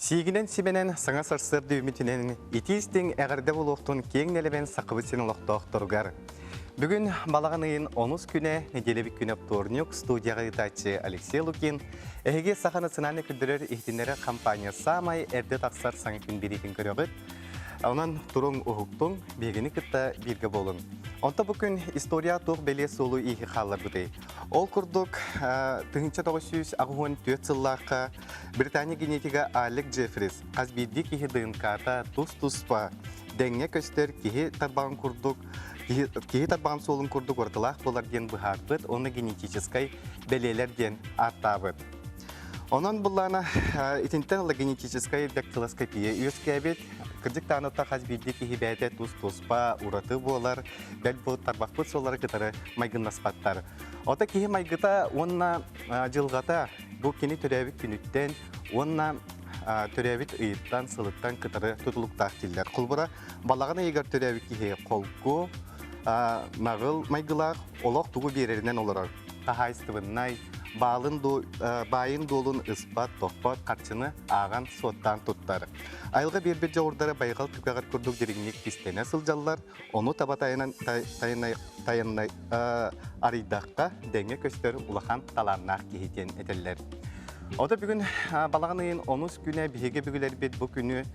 Сиигинэн симэнэн саҥа сарсыарда үүммүтүнэн итии-истиҥ эҕэрдэ буолуохтун киэҥ нэлэмэн Сахабыт сирин олохтоохторугар. Бүгүн балаҕан ыйын онус күнэ, нэдиэлэбит күнэ вторник, студияҕа ыытааччы Алексей Лукин, эһиги Саха национальнай көрдөрөр иһитиннэрэр компания саамай эрдэ тахсар саҥа күн биэриитин көрөҕүт. Онон туруҥ уһуктуҥ, биһигини кытта бииргэ буолуҥ. Онто бу күн история туох бэлиэ суолу ииһи хаалларбытый? Ол курдук, 1984 сыллаахха Британия генетига Алек Джеффрис хас биирдии киһи ДНК-та тус-туспа дэҥҥэ көстөр киһи тарбаҕын курдук киһи тарбаҕын суолун курдук уратылаах буолар диэн быһаарбыт уонна генетическай бэлиэлэр диэн ааттаабыт. Онон буллаана итинтэн ыла генетическай дактилоскопия үөскээбит. Кырдьык даҕаны хас биирдии киһи бэйэтэ тус-туспа ураты буолар, бэл бу тарбахпыт суоллары кытары майгыннаспаттар. Ото киһи майгыта уонна дьылҕата Бу кини төрөөбүт күнүттэн уонна төрөөбүт ыйыттан, сылыттан кытары тутулуктаах дииллэр. Холобура, балаҕан ыйыгар төрөөбүт киһи холку, наҕыл майгылаах, олох тугу биэрэринэн олорор. Хаһаайыстыбыннай, баалын баайын-дуолун ыспат, тохпот, харчыны ааҕан, суоттаан туттар. Айылҕа биэрбит дьоҕурдара байҕал түгэҕэр курдук дириҥник кистэнэ сылдьаллар, Ону таба тайанан тайаннай арыйдахха дэҥҥэ көстөр улахан талааннаах киһи диэн этэллэр. Ото бүгүн балаҕан ыйын онус күнэ биһиги бүгүлэрбит бу күнү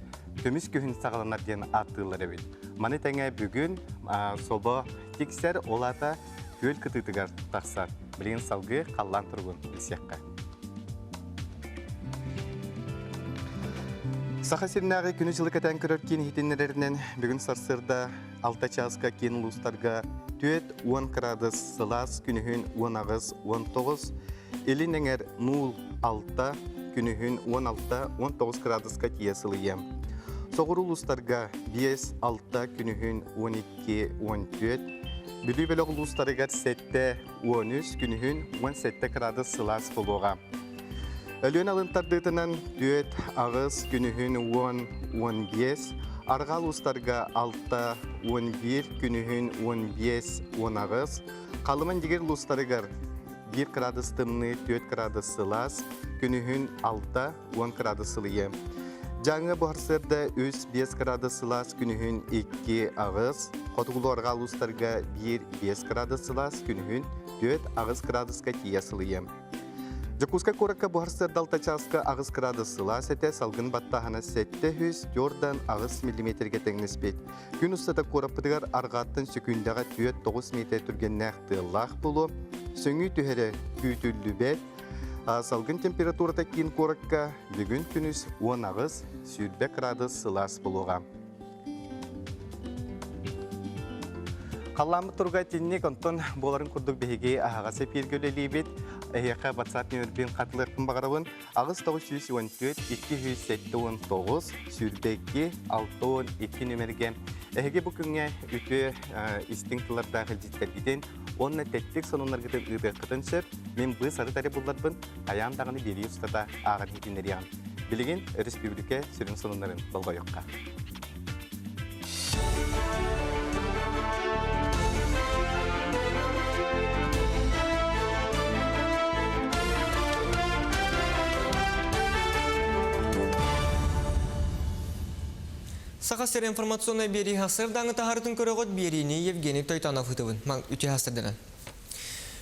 көмүс күһүн саҕаланар диэн ааттыыллар эбит. Маны тэҥэ бүгүн собо тиксэр, ол аата күөл кытыытыгар тахсар. Билигин салгыы халлаан туругун билсиэххэ. Саха сиринээҕи күнү-дьылы кэтээн көрөр киин иһитиннэрэринэн бүгүн сарсыарда 6 чааска киин улуустарга 4-10 кыраадыс сылаас күнүһүн 18-19, илин эҥэр 0-6, күнүһүн 16-19 кыраадыска тиийэ сылыйыа. Соҕуруу улуустарга 5-6, күнүһүн 12-14, Бүлүү бөлөх улуустарыгар 7-13, күнүһүн 17 кыраадыс сылаас буолуоҕа. Өлүөн алын тардыытынан 4, 8, күнүһүн 10, 15, арҕаа улуустарга 6, 11, күнүһүн 15, 18, Халыма Индигир улуустарыгар 1 кыраадыс тымныы, 4 кыраадыс сылаас, күнүһүн 6, 10 кыраадыс сылыйыа. Дьааҥы буһарсыарда 3-5 кыраадыс сылаас, күнүһүн 2-8, хотугулуу-арҕаа улуустарга 1-5 кыраадыс сылаас, күнүһүн 4-8 кыраадыска тиийэ сылыйыа. Дьокуускай куоракка буһар сыардалта чааска 8 кыраадыс сылаас этэ, салгын баттааһына 700 тёрдан 8 миллиметргэ тэҥнэспит. Күн устата куораппытыгар арҕааттан сөкүүндэҕэ 4-9 миэтэ түргэннээх тыаллаах буолуо, сөҥүү түһэрэ күүтүллүбэт. Салгын температурата киин куоракка бүгүн күнүс 18 20 кыраадыс сылаас буолуоҕа. Халлааммыт туруга итинник, онтон буоларын курдук биһиги аһаҕас эпииргэ үлэлиибит. Эһиэхэ WhatsApp нүөмэрбин хатылыахпын баҕарабын. 8 914 279 22 62 нүөмэргэ эһиги бу күҥҥэ үтүө истиҥ тыллардаах илдьиттэргитин уонна тэттик сонуннаргытын ыытыаххытын сөп. Мин быыс арыт эрэ булларбын хайаан даҕаны биэрии устата ааҕан иһитиннэриэҕим. Билигин өрөспүүбүлүкэ сүрүн сонуннарын болҕойуохха. Саха сир информационнай биэрии сарсыардааҥы таһаарытын көрөҕүт биэриини Евгений Тойтонов ыытыбын. Үтүө сарсыарданан.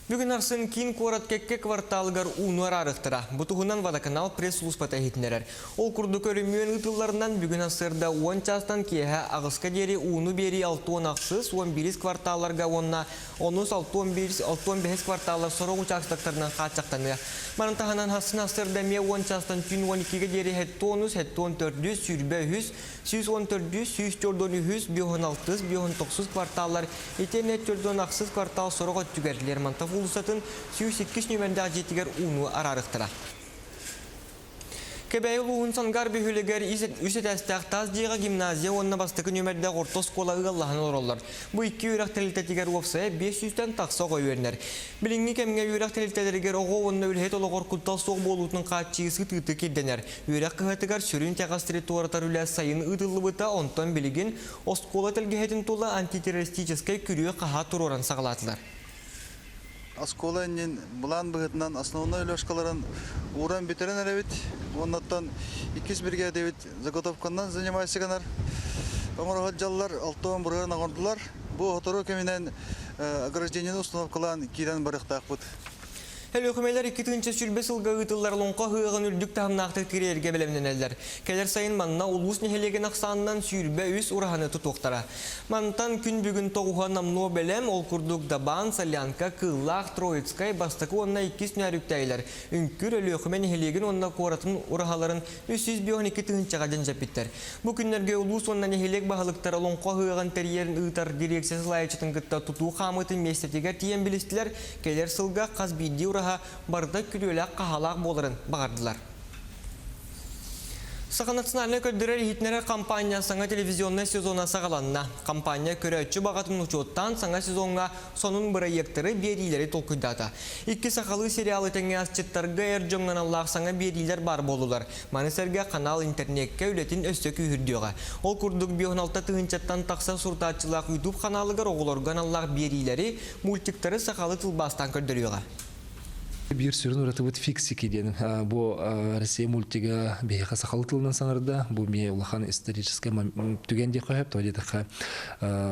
Бүгүн ахсын киин куорат кэккэ кварталыгар ууну араарыахтара. Бу туһунан Водоканал пресс-службата иһитиннэрэр. Ол курдук өрөмүөн ыытылларынан бүгүн сарсыарда 10 чаастан киэһэ аҕыска диэри ууну биэрии 68, 11 кварталларга уонна онус 61, 65 кварталлар сорох учаастактарынан хааччахтаныа. Маны таһынан ахсын сарсыарда эмиэ 10 чаастан түүн 12-гэ диэри 70, 74, 23, 114, 143, 56, 59 кварталлар итиэннэ 46 квартал сорох өттүгэр Лермонтов уулуссатын 102 нүөмэрдээх дьиэтигэр ууну араарыахтара. Кэбээйи улууһун Сангар бөһүөлэгэр үс этээстээх таас дьиэҕэ гимназия уонна бастакы нүөмэрдээх орто оскуола ыаллаһан олороллор. Бу икки үөрэх тэрилтэтигэр уопсайа 500-тэн тахса оҕо үөрэнэр. Билиҥҥи кэмҥэ үөрэх тэрилтэлэригэр оҕо уонна үлэһит олоҕор куттал суох буолуутун хааччыйыы сытыытык ирдэнэр. Үөрэх кыһатыгар сүрүн итэҕэстэри туоратар үлэ сайын ыытыллыбыта, онтон билигин оскуола тэлгэһэтин тула антитеррористическай күрүө-хаһаа туруоран саҕалаатылар. Оскуола иннин былаан быһыытынан основной лёжкаларын ууран бүтэрэн эрэбит. Уоннаттан иккис биригээдэбит заготовканан занимайся гынар. Оҥоро сылдьаллар, алтуон бырыһыан оҥордулар. Бу сотору кэминэн ограждениены установкалаан киирэн барыахтаахпыт. Өлүөхүмэлэр 2020 сылга ыытыллар Олоҥхо ыһыаҕын үрдүк таһымнаахтык кириэргэ бэлэмнэнэллэр. Кэлэр сайын манна улуус нэһилиэгин ахсаанынан 23 ураһаны тутуохтара. Мантан күн бүгүн тоҕуһа номнуо бэлэм, ол курдук Дабаан, Солянка, Кыыллаах, Троицкай, Бастакы уонна Иккис Нөөрүктээйилэр, Үҥкүр, Өлүөхүмэ нэһилиэгин уонна куоратын ураһаларын 352 тыһыынчаҕа дьэндьэппиттэр. Бу күннэргэ улуус уонна нэһилиэк баһылыктара Олоҥхо ыһыаҕын тэрийэр ыытар дирекция салайааччытын кытта тутуу хаамыытын миэстэтигэр тиийэн билистилэр, кэлэр сылга хас биирдии ураһа барыта күрүөлээх-хаһаалаах буоларын баҕардылар. Саха национальнай көрдөрөр-иһитиннэрэр хампаанньа саҥа телевизионнай сезона саҕаланна. Хампаанньа көрөөччү баҕатын учуоттаан саҥа сезоҥҥа сонун бырайыактары, биэриилэри толкуйдаата. Икки сахалыы сериалы тэҥэ асчыттарга эр дьоҥҥо аналлаах саҥа биэриилэр баар буоллулар. Маны сэргэ канал интернеккэ үлэтин өссө күүһүрдүөҕэ. Ол курдук 56 тыһыынчаттан тахса сурутааччылаах YouTube ханаалыгар оҕолорго аналлаах биэриилэри, мультиктары сахалыы тылбаастаан көрдөрүөҕэ. Биир сүрүн уратыбыт фиксики диэн бу Россия мультига биһиэхэ сахалыы тылынан саҥарда. Бу эмиэ улахан историческай түгэн диэххэ сөп. Тоҕо диэтэххэ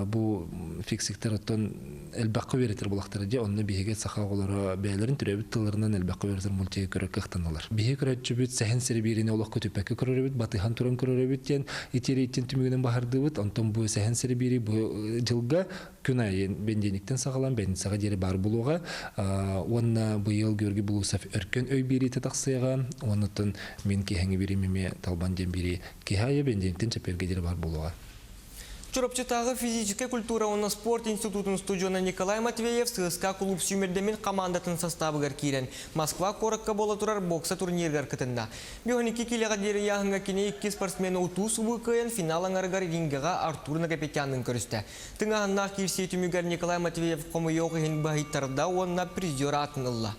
бу фиксиктэр оттон элбэххэ үөрэтэр буолахтара дии. Онно биһиги саха оҕолоро бэйэлэрин төрөөбүт тылларынан элбэххэ үөрэтэр мультигы көрөр кыахтаналар. Биһиги көрөөччүбүт сэһэн сири биириини олох көтүппэккэ көрөрөбүт, батыһан туран көрөрөбүт диэн итиэрииттин түмүгүнэн баһардыыбыт. Онтон бу сэһэн сири биири бу дьылга күн аайы бэнидиэнньиктэн саҕалаан бээнсэҕэ диэри баар буолуоҕа уонна быйыл Георгий Булусов өркөн өй биэриитэ тахсыаҕа уонна мин киһиҥи бириим эмиэ талбан диэн биэрии киһи аайы бэнидиэнньиктэн чэппиэргэ диэри баар буолуоҕа. Чурапчытааҕы физическэй культура уонна спорт институтун студена Николай Матвеев ССК кулууп сүүмэрдэммит хамаандатын састаабыгар киирэн Москва куоракка буола турар бокса турнирыгар кытынна. 12 киилэҕэ диэри ыйааһыҥҥа кини икки спортсмены утуу-субуу кыайан финал аҥарыгар рингэҕэ Артур Нагапетянын көрүстэ. Тыҥааһыннаах киирсии түмүгэр Николай Матвеев хомойуох иһин баһыйтарда уонна призер аатын ылла.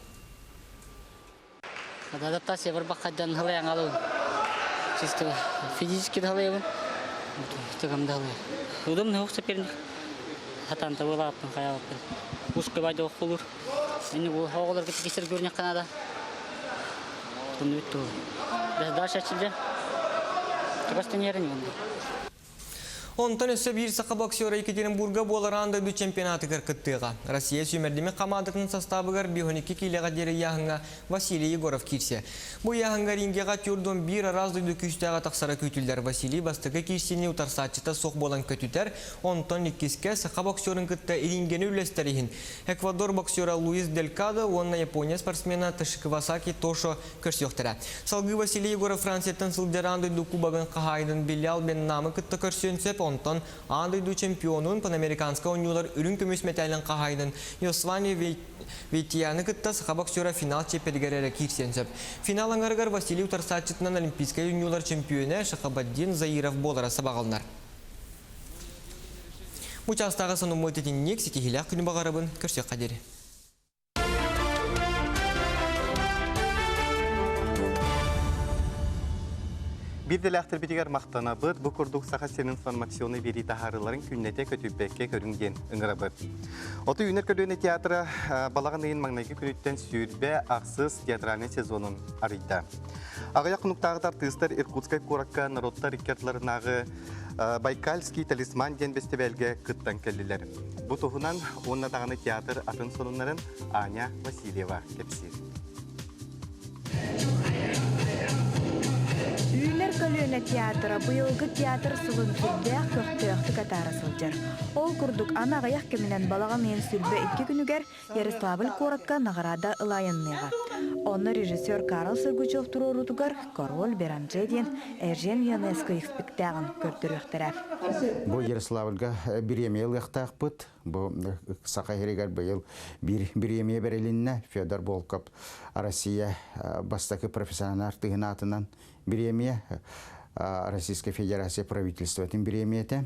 Адаптация барбаххайдан халайан алыбын. Чисто физически да халайабын, тыгам да халайабын. Удобный ох соперник. Хатан табылааппын, хайааппын. Узкой байды охулур. Мени оҕолорго тикисер көрүнэх канада. Тунну бүттү. Дальше ачылды. Чугастан ярын Онтон өссө биир саха боксера Екатеринбурга буолар аан дойду чемпионатыгар кыттыаҕа. Россия сүүмэрдэммит хамаандатын састаабыгар 52 киилэҕэ диэри ыйааһыҥҥа Василий Егоров киирсэ. Бу ыйааһыҥҥа рингэҕэ тюрдун биир араас дойду күүстээҕэ тахсара күүтүллэр. Василий бастакы киирсиини утарсааччыта суох буолан көтүтэр, онтон иккискэ саха боксерын кытта рингени үллэстэр иһин Эквадор боксера Луис Делькадо уонна Япония спортсмена Ташиквасаки Тошо көрсүөхтэрэ. Салгыы Василий Егоров Францияттан сылдьар аан дойду кубогын хаһаайынын Билал Беннамы кытта көрсүөн сөп, онтон аан дойду чемпионун панамериканскай оонньуулар үрүҥ көмүс мэтээлин хаһаайынын Йосвани Вейтияны кытта саха боксера финал чиэппэригэр эрэ киирсиэн сөп. Финал аҥарыгар Василий утарсааччытынан Олимпийскай оонньуулар чемпиона Шахабаддин Заиров буолара сабаҕаланар. Бу чаастааҕы сонуммут итинник ситиһиилээх күнү баҕарабын, көрсүөххэ диэри. Биир дэлээхтэрбитигэр махтанабыт. Бу курдук Саха сирин информационнай биэрии таһаарыыларын күннэтэ көтүппэккэ көрүҥ диэн ыҥырабыт. Оту үүнэр көлүөнэ театра балаҕан ыйын маҥнайгы күнүттэн сүүрбэ ахсыс театральнай сезонун арыйда. Аҕыйах хонуктааҕыта артыыстар Иркутскай куоракка норуоттар икки ардыларынааҕы Байкальский талисман диэн бэстибээлгэ кыттан кэллилэр. Бу туһунан уонна даҕаны театр атын сонуннарын Аня Васильева кэпсиир. Үүнэр көлүөнэ театра быйылгы театр сылын сүрдээх көхтөөхтүк атаара сылдьар. Ол курдук аны аҕыйах кэминэн балаҕан ыйын 22 күнүгэр Ярославль куоракка наҕараада ылаайанныаҕа. Онно режиссер Карл Сергучев туруоруутугар «Король Беранже» диэн Эжен Ионеско испиктээҕин көрдөрүөхтэрэ. Бу Ярославльга бириэмийэ ылыахтаахпыт. Бу Саха сиригэр быйыл биир бириэмийэ бэрилиннэ. Федор Волков Россия бастакы профессионал артыыһын аатынан бириэмийэ, Российскай Федерация правительствотын бириэмийэтэ.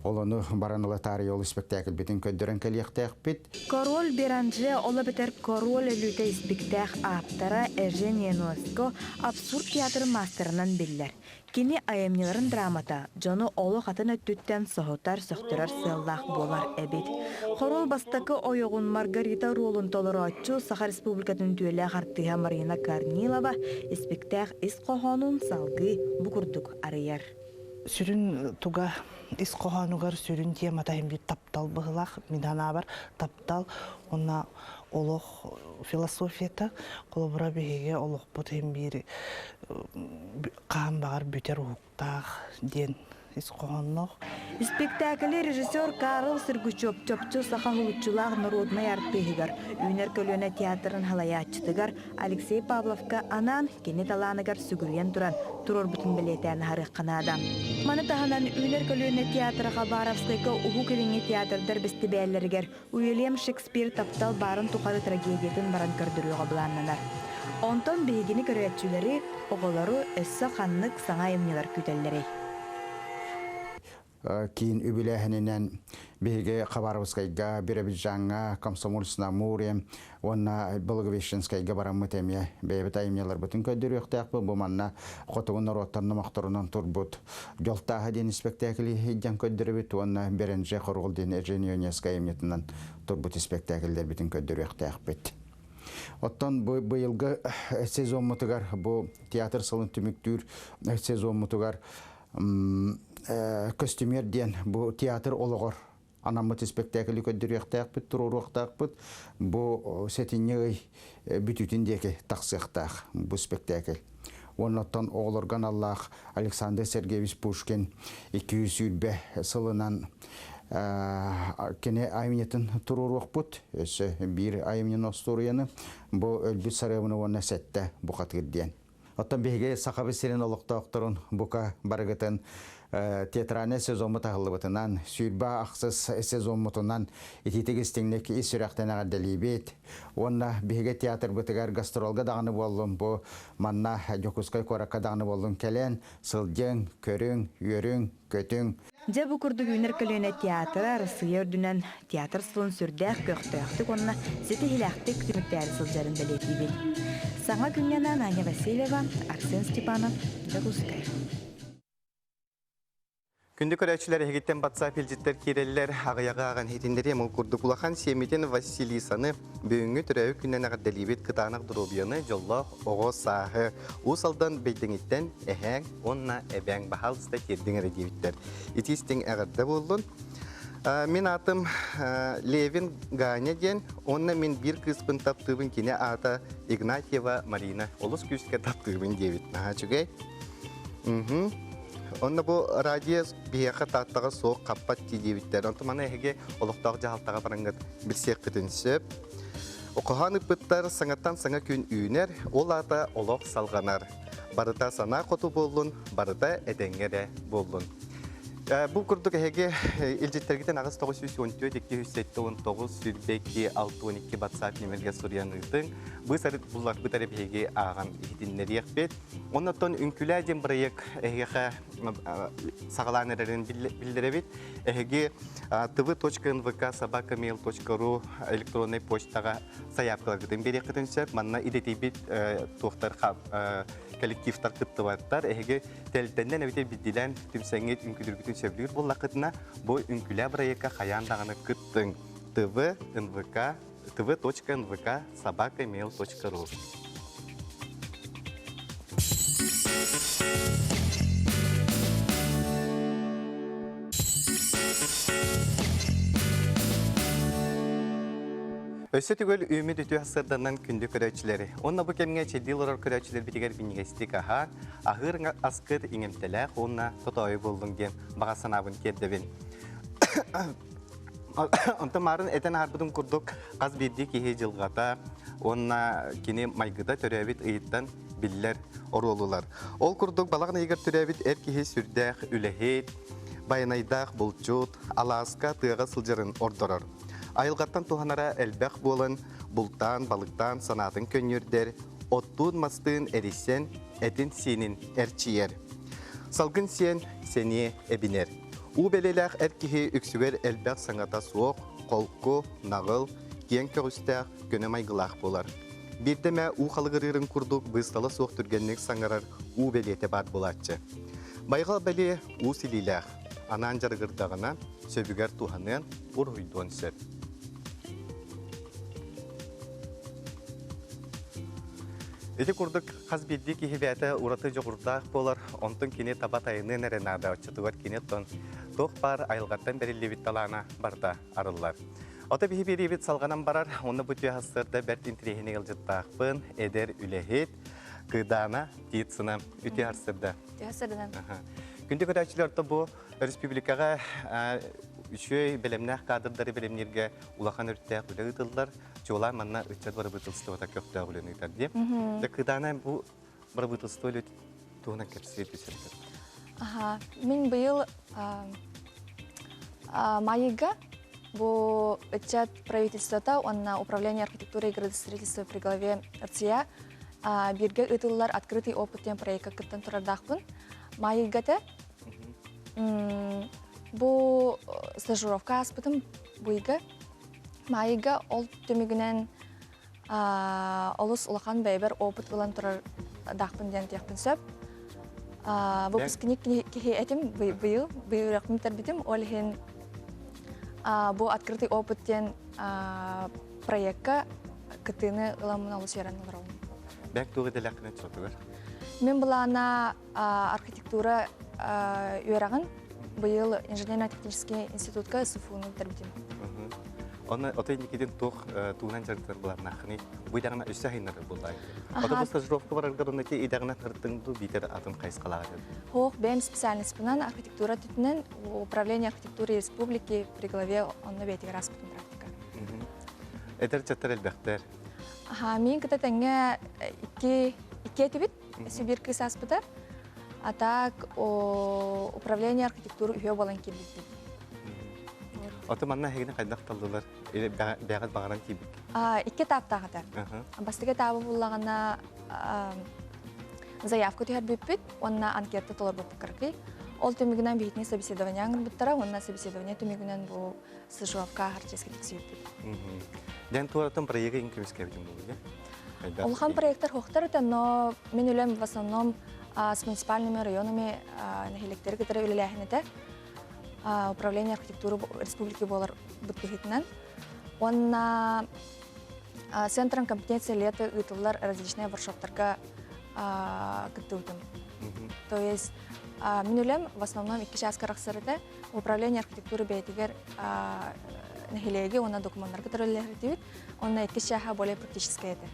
Ол ону баран ыла таарыйа ол испэктээкилбитин көрдөрөн кэлиэхтээхпит. Король Беранже ол эбэтэр Король өлүүтэ испиктээх ааптара Эжен Яноско абсурд театрын маастарынан биллэр. Кини айымньыларын драмата дьону олох атын өттүттэн соһутар, сөхтөрөр сыаллаах буолар эбит. Хоруол бастакы ойоҕун Маргарита оруолун толорооччу Саха Республикатын үтүөлээх артыыһа Марина Корнилова испиктээх ис хоһоонун салгыы бу курдук арыйар. Сүрүн туга ис хоһоонугар сүрүн темата иһин биир таптал быһылаах мин санаабар таптал уонна олох философията холобура биһиги олохпут иһин биир хаһан баҕар бүтэр уһуктаах диэн ис хоһоонноох. Испиктээкили режиссер Карл Сергучев чопчу саха уһулуччулаах норуодунай артыыһыгар, Үүнэр көлүөнэ театрын салайааччытыгар Алексей Павловка анаан кини талааныгар сүгүрүйэн туран туруорбутун бэлиэтээн аһарыахха наада. Маны таһынан Үүнэр көлүөнэ театра Хабаровскайга Уһук Илиҥҥи театрдар бэстибээллэригэр Уильям Шекспир таптал баарын тухары трагедиятын баран көрдөрүөҕэ былааннанар. Онтон биһигини көрөөччүлэри, оҕолору өссө ханнык саҥа айымньылар күүтэллэрий? Киин үбүлээһининэн биһиги Хабаровскайга, Биробиджаҥҥа, Комсомольск-на-Амуре уонна Благовещенскайга бараммыт эмиэ бэйэбит айымньыларбытын көрдөрүөхтээхпит. Бу манна хотугу норуоттар номохторунан турбут Дьолтааһа диэн испэктээкили илдьэн көрдөрөбүт уонна Беренже Хоруол диэн Эжен Ионецкай айымньытынан турбут испэктээкиллэрбитин көрдөрүөхтээхпит. Оттон бу быйылгы сезоммутугар, бу театр сылын түмүктүүр сезоммутугар Көстүмүөр диэн бу театр олоҕор анаммыт испэктээкили көрдөрүөхтээхпит, туруоруохтаахпыт. Бу сэтинньи ый бүтүүтүн диэки тахсыахтаах бу спектакль. Уонна оттон оҕолорго аналлаах Александр Сергеевич Пушкин 220 сылынан кини айымньытын туруоруохпут. Өссө биир айымньыны остуоруйаны бу өлбүт сарыабыны уонна сэттэ бухатыыр диэн. Оттон биһиги Сахабыт сирин олохтоохторун бука барыгытын театральнай сезоммут аһыллыбытынан, сүүрбэ ахсыс сезоммутунан итиитик истиҥник ис сүрэхтэн эҕэрдэлиибит. Уонна биһиги театрбытыгар гастролга даҕаны буоллун, бу манна Дьокуускай куоракка даҕаны буоллун кэлэн, сылдьыҥ, көрүҥ, үөрүҥ, көтүҥ. Дьэ бу курдук үүнэр көлүөнэ театра Арассыыйа үрдүнэн театр сылын сүрдээх көхтөөхтүк уонна ситиһиилээхтик түмүктээри сылдьарын бэлиэтиибин. Саҥа күҥҥэ анаан Аня Васильева, Арсен Степанов, Дьокуускай. Күндү көрөөччүлэр эһигиттэн батсаап илдьиттэр киирэллэр аҕыйаҕы ааҕан иһитиннэриэм ол курдук улахан сиэмитин Василисаны бүгүҥҥү төрөөбүт күнүнэн эҕэрдэлиибит кытаанах доруобуйаны, дьоллоох оҕо сааһы Уус Алдан Бэйдиҥиттэн эһээҥ уонна эбээҥ баһаалыста тиэрдиҥ эрэ диэбиттэр. Ити истиҥ эҕэрдэ буоллун. Мин аатым Левин Ганя диэн, уонна мин биир кыыспын таптыыбын, кини аата Игнатьева Марина. Олус күүскэ таптыыбын диэбит. Наһаа үчүгэй. Онно бу радио биһиэхэ Тааттаҕа суох хаппат дии диэбиттэр. Онтон маны эһиги олохтоох дьаһалтаҕа бараҥҥыт билсиэххитин сөп. Хоһоон ыппыттар саҥаттан саҥа күн үүнэр, ол аата олох салҕанар. Барыта санаа хоту буоллун, барыта этэҥҥэ эрэ буоллун. Бу курдук эһиги илдьиттэргитин 8914 279 22 62 WhatsApp нөмергэ суруйан ыытыҥ. Быыс булларбыт эрэ биһиги ааҕан иһитиннэриэхпит. Оннотон Үҥкүлээ диэн бырайыак эһиэхэ саҕалаан эрэрин биллэрэбит. Эһиги tv.nvk собакamail.ru электроннай почтаҕа сайаапкаларгытын биэриэххитин сөп. Манна идэтийбит туохтар коллективтар кыттыбаттар. Эһиги тэлтэннэн эбэтэр биддилэн түмсэҥҥит үҥкүлүүргүтүн сөбүлүүр буоллаххытына, бу үҥкүлээ бырайыакка хайаан даҕаны кыттыҥ. tv nvk tv.nvk собакamail.ru Өссө түгөл үүмүт үтүө сырданан күндү көрөөччүлэри. Онно бу кэмҥэ чэйдии олорор көрөөччүлэрбитигэр минньигэстик аһаан, аһыыр аскыт иҥэмтэлээх уонна тотоойу буоллуҥ диэн баҕа санаабын тиэрдэбин. Онтон маарын этэн аһарбытым курдук, хас биирдии киһи дьылҕата уонна кини майгыта төрөөбүт ыйыттан биллэр оруолулар. Ол курдук балаҕан ыйыгар төрөөбүт эр киһи сүрдээх үлэһит, байанайдаах булчут, алааска тыаҕа сылдьарын ордорор. Айылҕаттан туһанара элбэх буолан, бултаан, балыктаан санаатын көнньүөрдэр, оттуун-мастыын эрийсэн, этин-сиинин эрчийэр. Салгын сиэн сэниэ эбинэр. Уу бэлиэлээх эр киһи үксүгэр элбэх саҥата суох, холку, наҕыл, киэҥ көҕүстээх, көнө майгылаах буолар. Биирдэ эмэ уу халыгырыырын курдук быыстала суох түргэнник саҥарар уу бэлиэтэ баар буолааччы. Байҕал бэлиэ уу силиилээх, анаан дьарыгырдаҕына, сөбүгэр туһаныан, уруһуйдуон сөп. Ити курдук хас биирдии киһи бэйэтэ ураты дьоҕурдаах буолар, онтон кини таба тайыныан эрэ наада, оччотугар кини оттон туох баар айылҕаттан бэриллибит талаана барыта арыллар. Ото биһи биэриибит салҕанан барар, онно бу түө сарсыарда бэрт интириэһинэй ыалдьыттаахпын, эдэр үлэһит, Кыдаана Птицына үтүө сарсыарда. Үтүө сарсыарданан. Күндү көрөөччүлэр, бу республикаҕа үчүгэй бэлэмнээх кадрдары бэлэмнииргэ улахан өрүттээх үлэ ыытыллар. Чуолаан манна ыччат бырабыыталыстыбата көхтөөх үлэни ыытар дии. Дьэ, Кыдаана бу бырабыыталыстыба үлэтин туһунан кэпсиир түсэрдэр. Аха, мин быйыл Майыга бу ыччат правительствота уонна управление архитектуры и градостроительства при главе РЦЯ бииргэ ыытыллар открытый опыт диэн проекка кыттан турардаахпын. Майыгата бу стажировка ааспытым быйга. Майыга ол түмүгүнэн олус улахан бэйбэр опыт ылан турар даахпын диэн тиэхпин сөп. Выпускник киһи этим быйыл, быйыл үрэхпин бүтэрбитим. Ол иһин бу открытый опыт диэн проекка кытыыны ыламмын олус үөрэн олоробун. Бэк туох идэлээххинэ чотугар? Мин былаана архитектура үөрэҕин быйыл инженерно-технический институтка СФУ-ну бүтэрбитим. Онно отой инникитин туох туунан дьарыктар былааннааххыный? Бу идэҕинэ өссө айыннарар буоллаа. Ото бу стажировка бараргар онно ити идэҕинэ тыртыҥ дуу биитэр атын хайысхалаах этэ? Хоох бэйэм специальностьпынан архитектура түтүнэн управление архитектуры республики при главе онно бэйэтигэр ааспытым практика. Эдэр чаттар элбэхтэр. Аха, мин кыта тэҥҥэ икки икки этибит. Сибиир кыыс ааспыта. А так управление архитектуры үһүө буолан киирбиппит. Ото манна эһигини хайдах таллылар? Бэҕэт баҕаран киирбит. Икки этаптаах этэ. Бастакы этабы буллаҕына заявка түһэрбиппит уонна анкета толорбуппут кыракый. Ол түмүгүнэн биһитини собеседование ыҥырбыттара уонна собеседование түмүгүнэн бу стажировка харчыска тиксибиппит. Дэн туоратын проегы иҥ көмүскэбитин буолуо Улахан проекттар хуохтар этэ, но мин үлэм в основном с муниципальными районами нэһилиэктэри кытары үлэлээһин этэ. Управление архитектуры республики буолар быһыытынан. Уонна Центром компетенции лета ыытыллар различные воркшоптарга кыттыбытым. То есть мин үлэм в основном икки чааска арахсар этэ. Управление архитектуры бэйэтигэр нэһилиэги уонна докумуоннарга төрөллөһүтүбүт. Онно иккис чааһа более практическая этэ.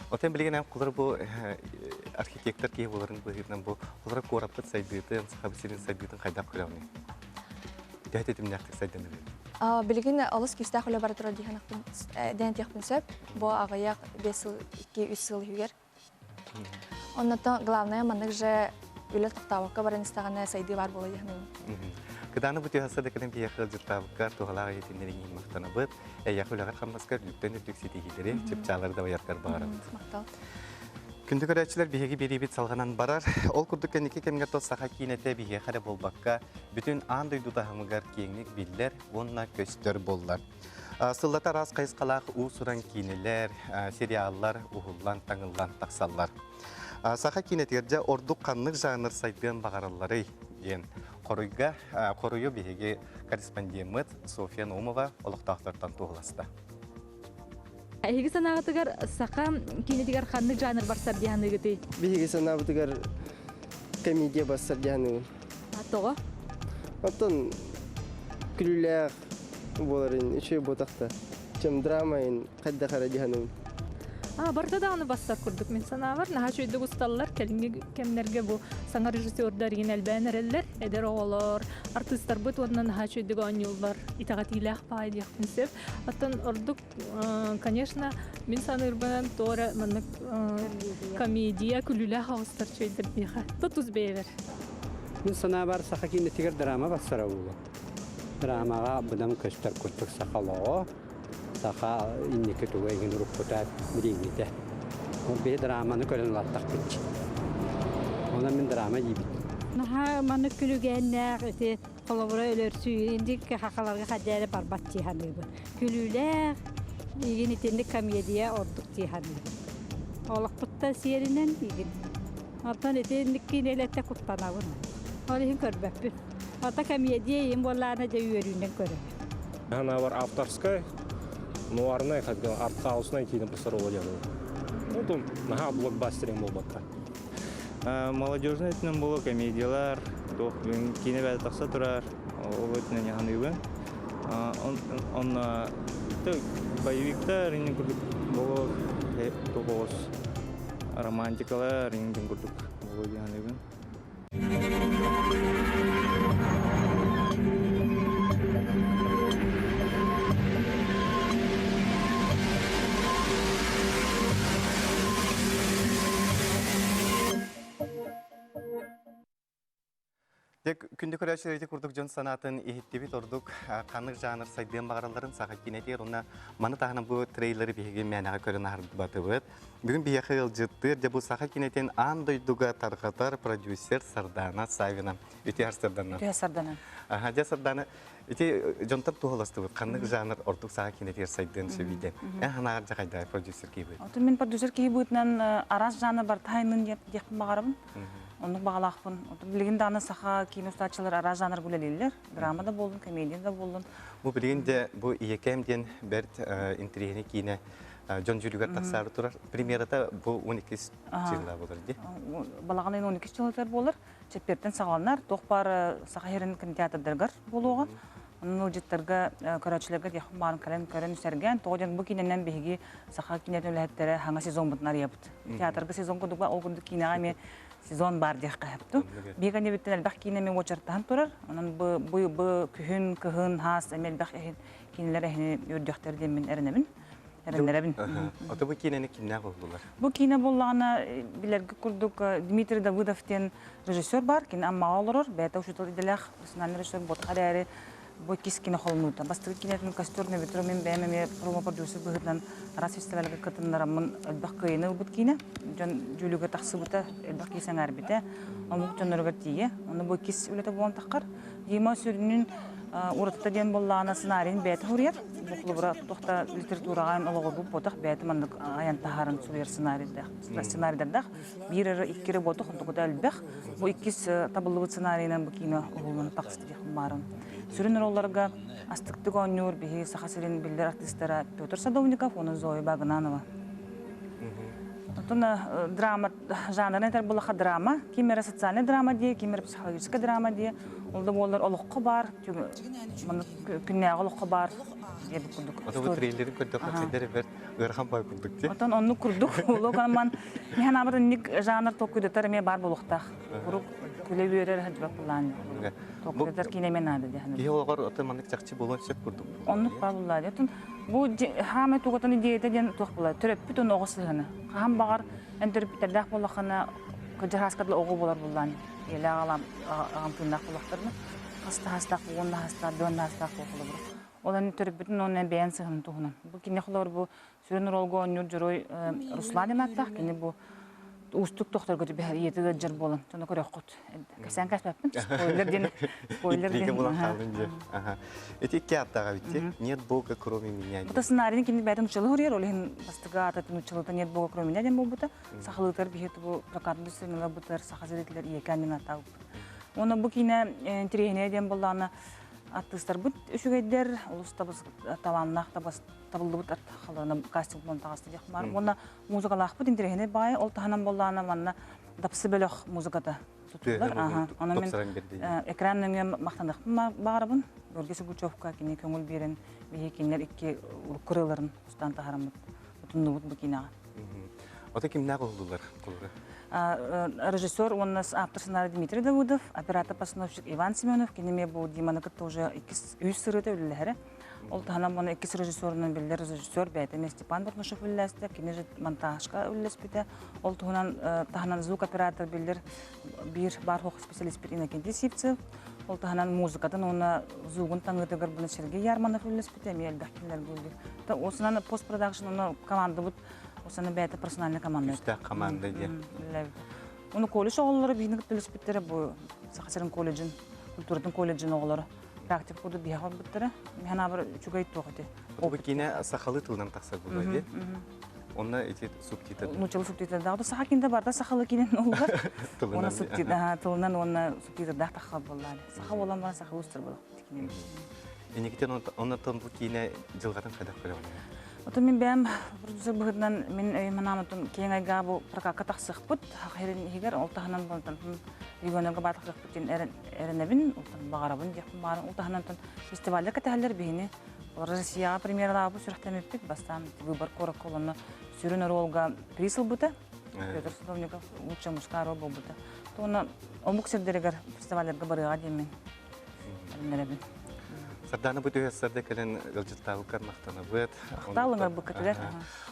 Отон билигин эн кулар бу архитектор киһи буоларын быһыытынан бу кулара куораппыт сайдыытын, Сахабыт сирин сайдыытын хайдах көрөҕүнүй? Төһө тэтимнээхтик сайдан эрэр? Билигин олус күүстээх үлэ бара турар диэн этиэхпин сөп. Бу аҕыйах 5 сыл, 2-3 сыл иһигэр Оннотон главное маннык же үлэ тохтообокко баран истэҕинэ сайдыы баар буола диэхин. Кыдааны бу түһаса да кэлэн биһиэхэ ыалдьыттаабыккар туһалаах иһитиннэриҥ иһин махтанабыт. Эйиэхэ үлэҕэр хамнаскар үрдүктэн үрдүк ситиһиилэри, чыпчаалары дабайаргар баҕарабыт. Махтал. Күндү көрөөччүлэр, биһиги биэриибит салҕанан барар. Ол курдук кэнники кэмҥэ тос саха киинэтэ биһиэхэ эрэ буолбакка, бүтүн аан дойду таһымыгар киэҥник биллэр уонна көстөр буолла. Сыллата араас хайысхалаах уус-уран киинэлэр, сериаллар уһуллан, таҥыллан тахсаллар. Саха киинэтигэр дьэ ордук ханнык жанр сайдыан баҕаралларый диэн хоруйга хоруйу биһиги корреспондеммыт Софья Наумова олохтоохтортон туоһуласта. Эһиги санааҕытыгар саха киинэтигэр ханнык жанр барсар дии саныыгытый? Биһиги санаабытыгар комедия барсар дии саныыбын. Тоҕо? Оттон күлүүлээх буоларын үчүгэй буотах да. Чем драма хайдах эрэ дии саныыбын. А, барыта даҕаны бассар курдук мин санаабар. Наһаа үчүгэйдик усталлар. Кэлиҥҥи кэмнэргэ бу саҥа режиссердар игин элбээн эрэллэр. Эдэр оҕолор, артыыстарбыт уонна наһаа үчүгэйдик оонньууллар. Итэҕэтиилээх баай диэхпин сөп. Оттон ордук Конечно, мин саныырбынан туора маннык комедия күлүүлээх оҕустар үчүгэйдэр биэхэ. Тутус бэйэбэр. Мин санаабар саха киинэтигэр драма бассара буолуо. Драмаҕа быдан көстөр курдук саха олоҕо, саха инники туга игин уруккута билиҥҥитэ. Ол биһи драманы көрөн улааттахпыт. Онон мин драма диибит. Наһаа маннык күлүгээннээх ити. Холобура өлөрсүү инди хахаларга хадьаары барбат дии саныыбын. Күлүүлээх, игин итинник комедия ордук дии саныыбын. Олохпуттан сиэринэн игин. Оттон итинник киинэлэртэ куттанабын. Ол иһин көрбөппүн. Ата комедия иһин буоллаана дьэ үөрүүнэн көрөбүн. Она авторская, нуарная, как бы артхаусная киинэ постарова делаю. Ну, там, наһаа блокбастеринг буолбакка. Молодежный өттүнэн буолуо комедиялар, туох киинэ бэйэтэ тахса турар, ол өттүнэн яһаныыбын. Онно боевиктар иннин курдук буолуо туох романтикалар иннин курдук буолуо диэн Күндү көрөөччүлэр ити курдук дьон санаатын иһиттибит ордук ханнык жанр сайдыан баҕаралларын саха киинэтигэр уонна маны таһынан бу трейлеры биһиги мээнэҕэ көрөн аһарбатыбыт. Бүгүн биһиэхэ ыалдьыттыыр дьэ бу саха киинэтин аан дойдуга тарҕатар продюсер Сардана Савина. Үтүө Сардана. Үтүө Сардана. Аха, дьэ Сардана, ити дьонтон туһаластыбыт. Ханнык жанр ордук саха киинэтигэр сайдыан сөбүйден? Эн ханаҕар дьэ хайдаа продюсер киһи Отun мин продюсер киһи быытынан араас жанр бартайнын диэхпин баҕарабын. Оннук баҕалаахпын. Отун билигин даҕаны саха киинэ устааччылар араас жанр үлэлииллэр. Драма да буоллун, комедия да буоллун. Бу билигин де бу Ийэкээм диэн бэрт интириэһинэй киинэ дьон дьүүлүгэр тахсаары турар. Премьерата бу 12 чыла болар ди. Балаҕан ыйын 12 чылытар буолар. Чэппиэртэн саҕаланар. Туох баар Саха сирин кинотеатрдарыгар буолуоҕа. Онон ыалдьыттарга, көрөөччүлэргэ диэххин баарын кэлэн көрөн сэргээн, тоҕо диэн бу киинэнэн биһиги саха киинэтин үлэһиттэрэ хаҥа сезоммутун арыйабыт. Театрга сезон курдук ол курдук киинэҕэ эмиэ сезон баар диэххэ сөптө. Биһиги кэннибиттэн элбэх киинэ эмиэ уочараттаһан турар. Онон бу бу бу күһүн, кыһын, хаас эмиэ элбэх киинэлэр эһини үөрдүөхтэр диэммин эрэнэбин. Эрэннэрэбин. Ото бу киинэни кимнээх уһуллулар? Бу киинэ буоллаҕына билэргэ курдук Дмитрий Давыдов диэн режиссер бар. Кини Аммаҕа олорор, бэйэтэ учуутал идэлээх профессиональный режиссер буолбатах эрээри бу иккис кини холонуута. Бастакы киинэтин «Костер на ветру» мин бэйэм эмиэ промо-продюсер быһыытынан араас фестивальга кытыннараммын элбэх кыайыыны ылбыт киинэ. Дьон дьүүлүгэр тахсыбыта, элбэх киһи сэҥээрбитэ, омук дьонноругар тиийэ. Ону бу иккис үлэтэ буолан таххар. Дима сүрүнүн уратыта диэн буоллаҕына сценарийын бэйэтэ суруйар. Бу холобура туох да литератураҕа олоҕурбут буотах бэйэтэ маннык айан таһааран суруйар сценарийдаах сценарийдардаах. Биир эрэ икки эрэ буотах онтукута элбэх. Бу иккис табыллыбыт сценарийынан бу киинэ уһуллан тахсты диэхпин баарым. Сүрүн ролларга астыктык оонньуур биһи Саха сирин биллэр артыыстара Петр Садовников уонна Зоя Багынанова. Оттон драма жанрын этэр булаха драма, ким эрэ социальный драма дии, ким эрэ психологическай драма дии. Ол да буоллар олоххо баар, күннээҕи олоххо баар диэбит курдук. Ото бу трейлерин көрдөххө сидер бэрт ыарахан бай курдук дии. Отон оннук курдук улуу канаман миһан абыр инник жанр толкуйдатар эмиэ баар буолуохтаах. Курук күлэ үөрэр хадьыбак булаан. Толкуйдатар киинэ эмиэ наада диэн. Киһи олоҕор ото маннык чахчы буолуон сөп курдук. Оннук баар буллаа дии. Отон бу хаамай тугутан идеята диэн туох буолар? Төрөппүт уонна оҕо сыһыана. Хаһан баҕар эн төрөппүттэрдээх буоллаххына кырдьаҕаска дылы оҕо буолар буллаан. Ийэлээх аҕалаам аҕам тыыннаах буоллахтарына хаста хастаах уонна хастаах дуонна хастаах буолар. Ол эн төрөппүтүн уонна бэйэн сыһыанын туһунан. Бу кини холобур бу сүрүн ролга оонньуур дьоруой Руслан диэн ааттаах. Кини бу уустук тохторго түбэһэр ийэтэ ыалдьар буолан сону көрүөххүт. Кэпсээн кэспэппин. Спойлер диэн спойлер диэн. булан хаалын диэн. Ити икки ааттаах эбит Нет Бога кроме меня. Бу сценарийын кини бэйэтин нууччалыы суруйар, ол иһин бастакы аата нууччалыыта Нет Бога кроме меня диэн буолбута. Сахалыытыгар биһи бу прокатный сценаларбытыгар саха сиритилэр ийэкээн диэн ааттаабыппыт. Уонна бу киинэ интэриэһинэй диэн буоллаҕына артыыстарбыт үчүгэйдэр, олус талааннаах табыллыбыт халана кастинг буолан таҕыста диэх баар. Уонна музыкалаахпыт интэриэһинэй баайы, ол таһынан буоллаҕына манна дапсы бөлөх музыката тутуллар. Онон мин экран нөҥүө махтаныахпын баҕарабын. Георгий Сыгучевка кини көҥүл биэрэн биһи кинилэр икки кырыыларын устан таһараммыт утуннубут бу киинэҕэ. Ото кимнээх уһуллулар кулура? Режиссер уонна ааптар сценарий Дмитрий Давыдов, оператор-постановщик Иван Семенов, кини эмиэ бу Диманы кытта уже иккис үс сырыыта үлэлэһэрэ. Ол таһынан уонна иккис режиссерунан биллэр режиссер бэйэтэ эмиэ Степан Бурнашев үлэлэстэ, кини же монтажка үлэлэспитэ. Ол туһунан таһынан звукоператор биллэр биир баар суох специалиспит Иннокентий Сивцев. Ол таһынан музыкатын уонна звугун таҥыытыгар буна Сергей Ярманов үлэлэспитэ, эмиэ элбэх кинилэргэ үлэлиир. Осунан постпродакшн уонна командабыт осана бэйэтэ персональный команда. Күүстээх команда диэн. Уну колледж оҕолоро биһини кытта үлэспиттэрэ бу Саха сирин колледжын. культуратын колледжын оҕолоро практика курдук биһиэхэ барбыттара. Мин абар үчүгэй туох ити. Бу киинэ сахалыы тылынан тахсар буолуо дии. Онно ити субтитр. Нууччалыы субтитрдаах. Саха кинде барда сахалыы кинен оллар. Уонна субтитр тылынан уонна субтитрдаах таххал буоллаали. Саха буолан баран сахалыы устар буолуох кине. Инникитин оннотон бу киинэ дьылҕатын хайдах көрөҕүн? Отон мин бэйэм продюсер быһыытынан мин өйүм санаам киэҥ айгаа бу прокакка тахсыахпыт хахырын иһигэр ол таһынан бонтон регионарга баатахыахпыт диэн эрэнэбин, баҕарабын диэхпин баҕарабын. Ол таһынан фестивальга кэтэһэллэр биһини. Россияҕа премьералаабыт сүрэхтэммиппит. Бастаан выбор куоракка олонно сүрүн оруолга приз ылбыта. Петр Садовников лучшая мужская роль буолбута. Туона омук сирдэригэр фестивалларга барыаҕа диэммин эрэнэрэбин. Сардаана бу түһэссэрдэ кэлэн ыалдьыттаабыккар махтанабыт. Махтал буккатыгар.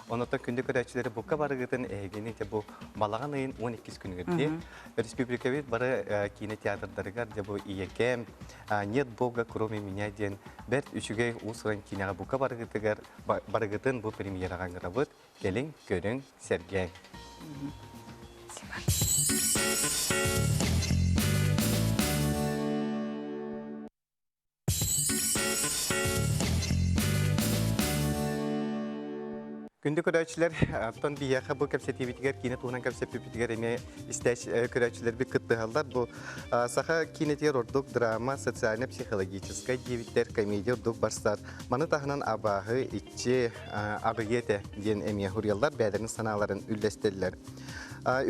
Онотон күндү көрөөччүлэри букка барыгытын эһигини те бу балаҕан ыйын 12 күнүгэр дии. Республикабыт бары киинэ театрдарыгар дьэ бу ийэкэм «Нет Бога, кроме меня» диэн бэрт үчүгэй уус-уран киинэҕэ бука барыгытыгар барыгытын бу премьераҕа ыҥырабыт. Кэлиҥ, көрүҥ, сэргээҥ. Күндү көрөөччүлэр, оттон биһиэхэ бу кэпсэтиибитигэр киинэ туһунан кэпсэппиппитигэр эмиэ истээч көрөөччүлэрбит кыттыһаллар. Бу саха киинэтигэр ордук драма, социально-психологическай диэбиттэр, комедия ордук барсар. Маны таһынан абааһы, иччи, аҕыйа этэ диэн эмиэ суруйаллар, бэйэлэрин санааларын үллэстэллэр.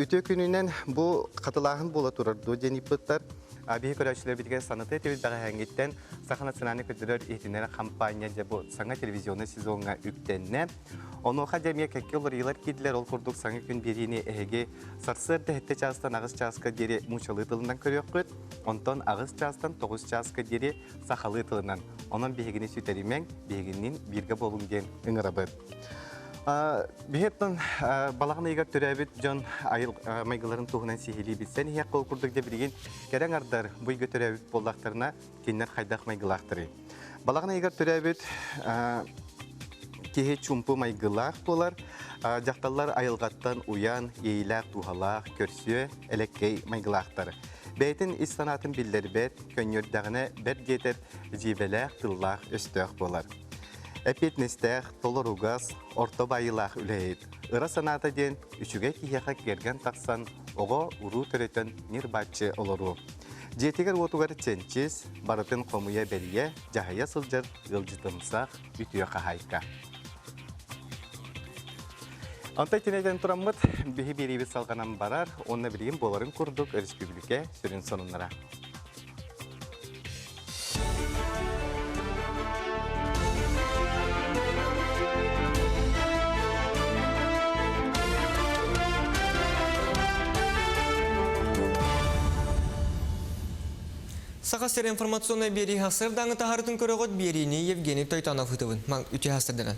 Үтүө күнүнэн бу хатылааһын буола турар дуо диэн ыйыппыттар. Биһи көрөөччүлэрбитигэр санатыы этибит бэҕэһээҥҥиттэн Саха национальнай көрдөрөр иһитиннэрэр хампаанньа дьэ бу саҥа телевизионнай сезоҥҥа үктэннэ. Онуоха дьэ эмиэ кэккэ уларыйыылар киирдилэр. Ол курдук саҥа күн биэриини эһиги сарсыарда сэттэ чаастан аҕыс чааска диэри муучалыы тылынан көрүөххүт. Онтон аҕыс чаастан тоҕус чааска диэри сахалыы тылынан. Онон биһигини сүтэримэҥ, биһигинниин бииргэ буолуҥ диэн ыҥырабыт. Биһиэттэн балаҕан ыйыгар төрөөбүт дьон айыл майгыларын туһунан сиһилии билсэн иһиэххэ ол курдук дьэ билигин кэрэ аҥардар бу ыйга төрөөбүт буоллахтарына кинилэр хайдах майгылаахтарый? Балаҕан ыйыгар төрөөбүт киһи чумпу майгылаах буолар. Дьахталлар айылҕаттан уйан, иэйилээх дууһалаах, көрсүө, элэккэй майгылаахтар. Бэйэтин ис санаатын биллэрбэт, көнньүөрдэҕинэ бэрт диэтэр дьиибэлээх, тыллаах, өстөөх буолар. Эппиэтинэстээх, толоругас, орто баайыылаах үлэһит. Ыра санаата диэн үчүгэй киһиэхэ кэргэн тахсан, оҕо уруу төрөтөн ньир-бааччы олоруу. Дьиэтигэр-уотугар чэнчис, барытын хомуйа-бэрийэ, дьаһайа сылдьар ыалдьытымсах, үтүө хаһаайка. Онтон итинэн тураммыт, биһи биэриибит салҕанан барар уонна билигин буоларын курдук өрөспүүбүлүкэ сүрүн сонуннара. Саха сир информационнай биэрии сарсыардааҥы таһаарытын көрөҕүт биэриини Евгений Тойтонов ыытыбын. Үтүө сарсыарданан.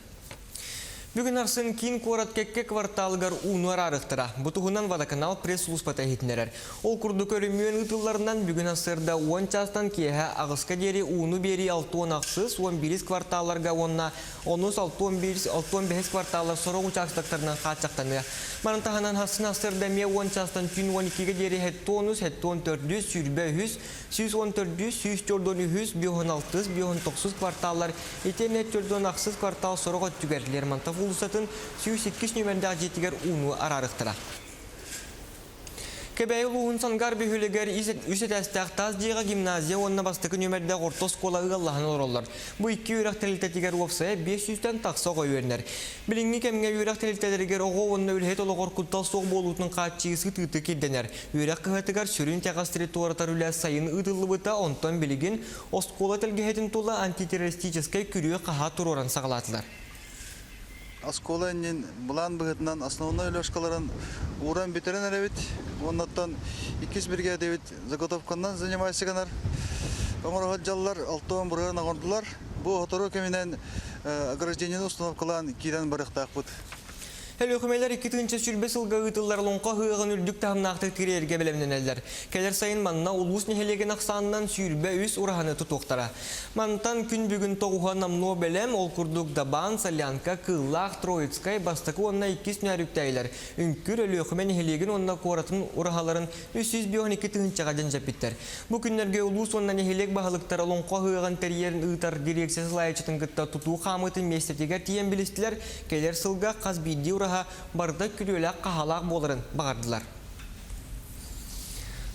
Бүгүн арсын киин куорат кэккэ кварталыгар ууну араарыахтара. Бу туһунан водоканал пресс-службата иһитиннэрэр. Ол курдук өрөмүөн ыытылларынан бүгүн сарсыарда 10 чаастан киэһэ аҕыска диэри ууну биэрии 68 11 кварталларга уонна онус 61 65 кварталлар сорох учаастактарынан хааччахтаныа. Маны таһынан сарсын сарсыарда эмиэ 10 чаастан түүн 12-гэ диэри 73 74 23 114 143 116 119 кварталлар итиэннэ 46 квартал сорох өттүгэр Лермонтов уулуссатын 102 нүөмэрдээх дьиэтигэр ууну араарыахтара. Кэбээйи улууһун Сангар бөһүөлэгэр үс этээстээх таас дьиэҕэ гимназия уонна бастакы нүөмэрдээх орто оскуола ыаллаһан олороллор. Бу икки үөрэх тэрилтэтигэр уопсайа 500-тэн тахса оҕо үөрэнэр. Билиҥҥи кэмҥэ үөрэх тэрилтэлэригэр оҕо уонна үлэһит олоҕор куттал суох буолуутун хааччыйыы сытыытык ирдэнэр. Үөрэх кыһатыгар сүрүн итэҕэстэри туоратар үлэ сайын ыытыллыбыта, онтон билигин оскуола тэлгэһэтин тула антитеррористическай күрүө-хаһаа туруоран саҕалаатылар. Оскуола иннин былаан быһыытынан основной лёжкаларын ууран бүтэрэн эрэбит. Уоннаттан иккис биригээдэбит заготовканан занимайся гынар. Оҥоро сылдьаллар, алтуон бырыһан оҥордулар. Бу сотору кэминэн ограждениены установкалаан киирэн барыахтаахпыт. Өлүөхүмэлэр 2020 сылга ыытыллар Олоҥхо ыһыаҕын үрдүк таһымнаахтык тириэргэ бэлэмнэнэллэр. Кэлэр сайын манна улуус нэһилиэгин ахсаанынан 23 ураһаны тутуохтара. Мантан күн бүгүн тоҕуһа номнуо бэлэм, ол курдук Дабаан, Солянка, Кыыллаах, Троицкай, Бастакы уонна Иккис Нөөрүктээйилэр Үҥкүр, Өлүөхүмэ нэһилиэгин уонна куоратын ураһаларын 352 тыһыынчаҕа дьэндьэппиттэр. Бу күннэргэ улуус уонна нэһилиэк баһылыктара Олоҥхо ыһыаҕын тэрийэрин ыытар дирекция салайааччытын кытта тутуу хаамыытын миэстэтигэр тиийэн билистилэр, кэлэр сылга хас биирдии ураһа барыта күрүөлээх-хаһаалаах буоларын баҕардылар.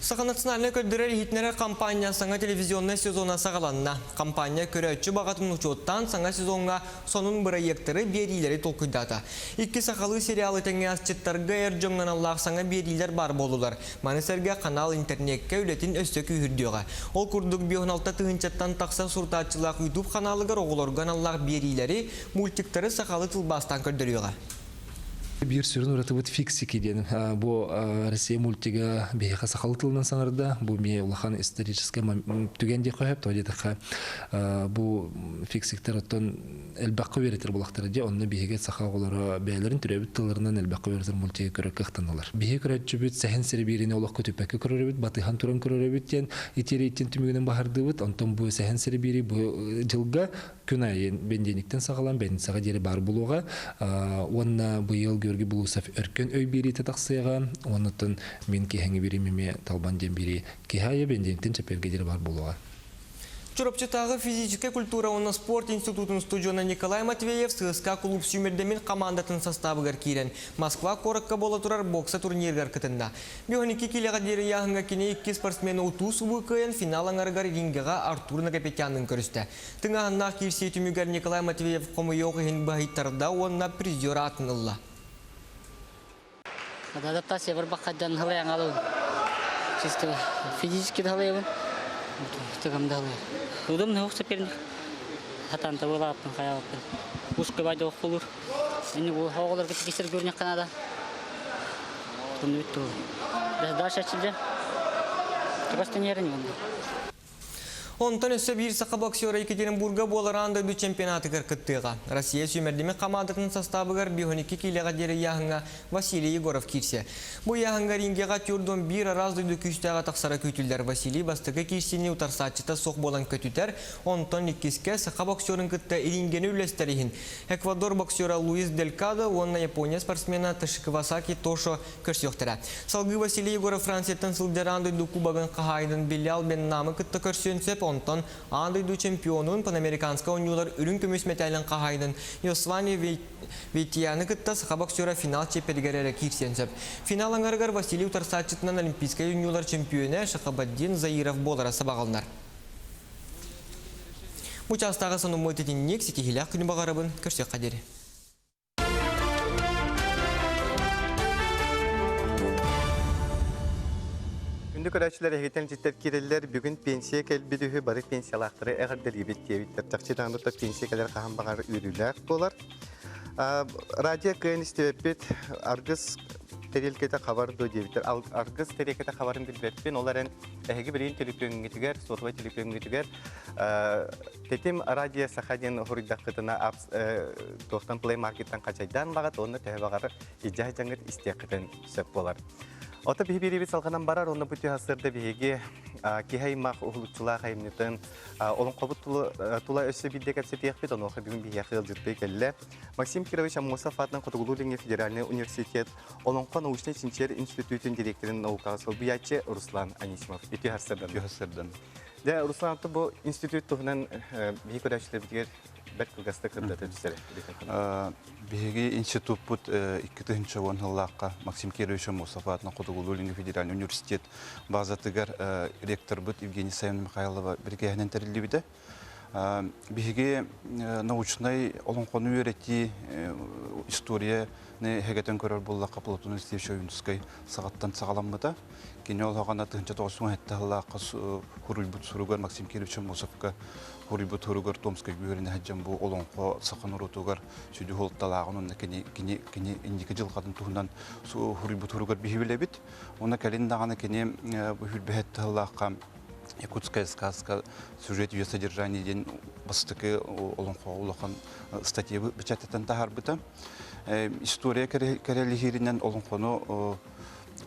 Саха национальнай көрдөрөр-иһитиннэрэр хампаанньа саҥа телевизионнай сезона саҕаланна. Хампаанньа көрөөччү баҕатын учуоттаан саҥа сезоҥҥа сонун бырайыактары, биэриилэри толкуйдаата. Икки сахалыы сериалы тэҥҥэ асчыттарга эр дьоҥҥо аналлаах саҥа биэриилэр баар буоллулар. Маны сэргэ канал интернеккэ үлэтин өссө күүһүрдүөҕэ. Ол курдук 56 тыһыынчаттан тахса сурутааччылаах YouTube ханаалыгар оҕолорго аналлаах биэриилэри, мультиктары сахалыы тылбаастаан көрдөрүөҕэ. Биир сүрүн уратыбыт фиксики диэн бу Россия мультига биһиэхэ сахалыы тылынан саҥарда. Бу эмиэ улахан историческай түгэн диэххэ сөп. Тоҕо диэтэххэ бу фиксиктэр оттон элбэххэ үөрэтэр буолахтара дии. Онно биһиги саха оҕолоро бэйэлэрин төрөөбүт тылларынан элбэххэ үөрэтэр мультигы көрөр кыахтаналар. Биһиги көрөөччүбүт сэһэн сири биириини олох көтүппэккэ көрөрөбүт, батыһан туран көрөрөбүт диэн итиэрийтин түмүгүнэн баһардыыбыт. Онтон бу сэһэн сири биири бу дьылга күн аайы бэнидиэнньиктэн саҕалаан бэнницаҕа диэри баар буолуоҕа уонна быйыл Георгий Булусов өркөн өй биэриитэ тахсыаҕа уоннаттан мин киһиҥи бириим эмиэ талбан диэн биэрии киһи аайы бэнидиэнниктэн чэппиэргэ диэри баар буолуоҕа. Чурапчытааҕы физическэй культура уонна спорт институтун студена Николай Матвеев ССК кулууп сүүмэрдэммит хамаандатын састаабыгар киирэн Москва куоракка буола турар бокса турнирыгар кытынна. 12 киилэҕэ диэри ыйааһыҥҥа кини икки спортсмены утуу-субуу кыайан финал аҥарыгар рингэҕэ Артур Нагапетянын көрүстэ. Тыҥааһыннаах киирсии түмүгэр Николай Матвеев хомойуох иһин баһыйтарда уонна призер аатын ылла. Адаптация барбаххайдан халайан алыбын. Чисто физически да халайабын. Тыгам да халайар. Удобный ох соперник. Хатан табылааппын хаябаппын. Узкой байды охулур. Ini оҕолорго тикисер көрүнэххэ наада. Туннубит туолу. Дальше ачылдьа. Чугастан ярын Онтон өссө биир саха боксера Екатеринбурга буолар аан дойду чемпионатыгар кыттыаҕа. Россия сүүмэрдэммит хамаандатын састаабыгар 52 киилэҕэ диэри ыйааһыҥҥа Василий Егоров киирсэ. Бу ыйааһыҥҥа рингэҕэ тюрдон биир араас дойду күүстээҕэ тахсара күүтүллэр. Василий бастакы киирсиини утарсааччыта суох буолан көтүтэр, онтон иккискэ саха боксерын кытта рингени үллэстэр иһин Эквадор боксера Луис Делькадо уонна Япония спортсмена Ташикавасаки Тошо көрсүөхтэрэ. Салгыы Василий Егоров Францияттан сылдьар аан дойду кубогын хаһаайынын Билал Беннамы кытта көрсүөн сөп, онтон аан дойду чемпионун панамериканскай оонньуулар үрүҥ көмүс мэтээлин хаһаайынын Йосвани Вейтияны кытта саха боксера финал чиэппэригэр эрэ киирсиэн сөп. Финал аҥарыгар Василий утарсааччытынан Олимпийскай оонньуулар чемпиона Шахабаддин Заиров буолара сабаҕаланар. Бу чаастааҕы сонуммут итинник ситиһиилээх күнү баҕарабын көрсүөххэ диэри. Күндү көрөөччүлэр эһигиттэн илдьиттэр киирэллэр. Бүгүн пенсия кэлбит үһү, бары пенсиялаахтары эҕэрдэлиибит диэбиттэр. Чахчы даҕаны пенсия кэлэр хаһан баҕар үөрүүлээх буолар. Радио кыайан истибэппит, аргыс тэриэлкэтэ хабар дуо диэбиттэр. Аргыс тэриэлкэтэ хабарын билбэппин, ол эрэн эһиги билигин төлөпүөҥҥүтүгэр, сотовай төлөпүөҥҥүтүгэр Тэтим радио саха диэн хоруйдаххытына туохтан Play Market-тан хачайдаан баҕат уонна төһө баҕарар илдьэ сылдьаҥҥыт истиэххитин сөп буолар. Ото биһи биэриибит салҕанан барар, онно бу түһэ биһиги киһи аймах уһулуччулаах айымньытын олоҥхобут тула өссө биирдэ кэпсэтиэхпит, онуоха бүгүн биһиэхэ ыалдьыттыы кэллэ. Максим Кирович Аммосов аатынан Хотугулуу-Илиҥҥи федеральнай университет Олоҥхо научнай чинчийэр институтун директорын наукаҕа солбуйааччы Руслан Анисимов. Үтүө сарсыардан. Үтүө сарсыардан. Дьэ, Руслан, бу институт туһунан биһи көрөөччүлэрбитигэр бэрт кылгастык сырдата түсэрэ. Биһиги институппут 2010 сыллаахха Максим Кирович Аммосов аатынан Хотугулуу-Илиҥҥи федеральнай университет базатыгар ректорбыт Евгений Саввина Михайлова бирикээһинэн тэриллибитэ. Биһиги научнай олоҥхону үөрэтии историяны эһэгэтэн көрөр буоллахха Платон Алексеевич Ойуунускай саҕаттан саҕаламмыта. Кини ол хаҕана 1907 сыллаахха суруйбут суругар Максим Кирович Аммосовка суруйбут суругар Томскай үөрэнэ сылдьан бу олоҥхо саха норуотугар сүдү суолталааҕын уонна кини кини кини инники дьылҕатын туһунан суруйбут суругар биһи билэбит. Уонна кэлин даҕаны кини бу сүүрбэһэт сыллаахха. Якутская сказка сюжет ее содержание диэн бастакы олоҥхоҕо улахан статья бэчээттэтэн таһаарбыта. История кэрэлиһииринэн олоҥхону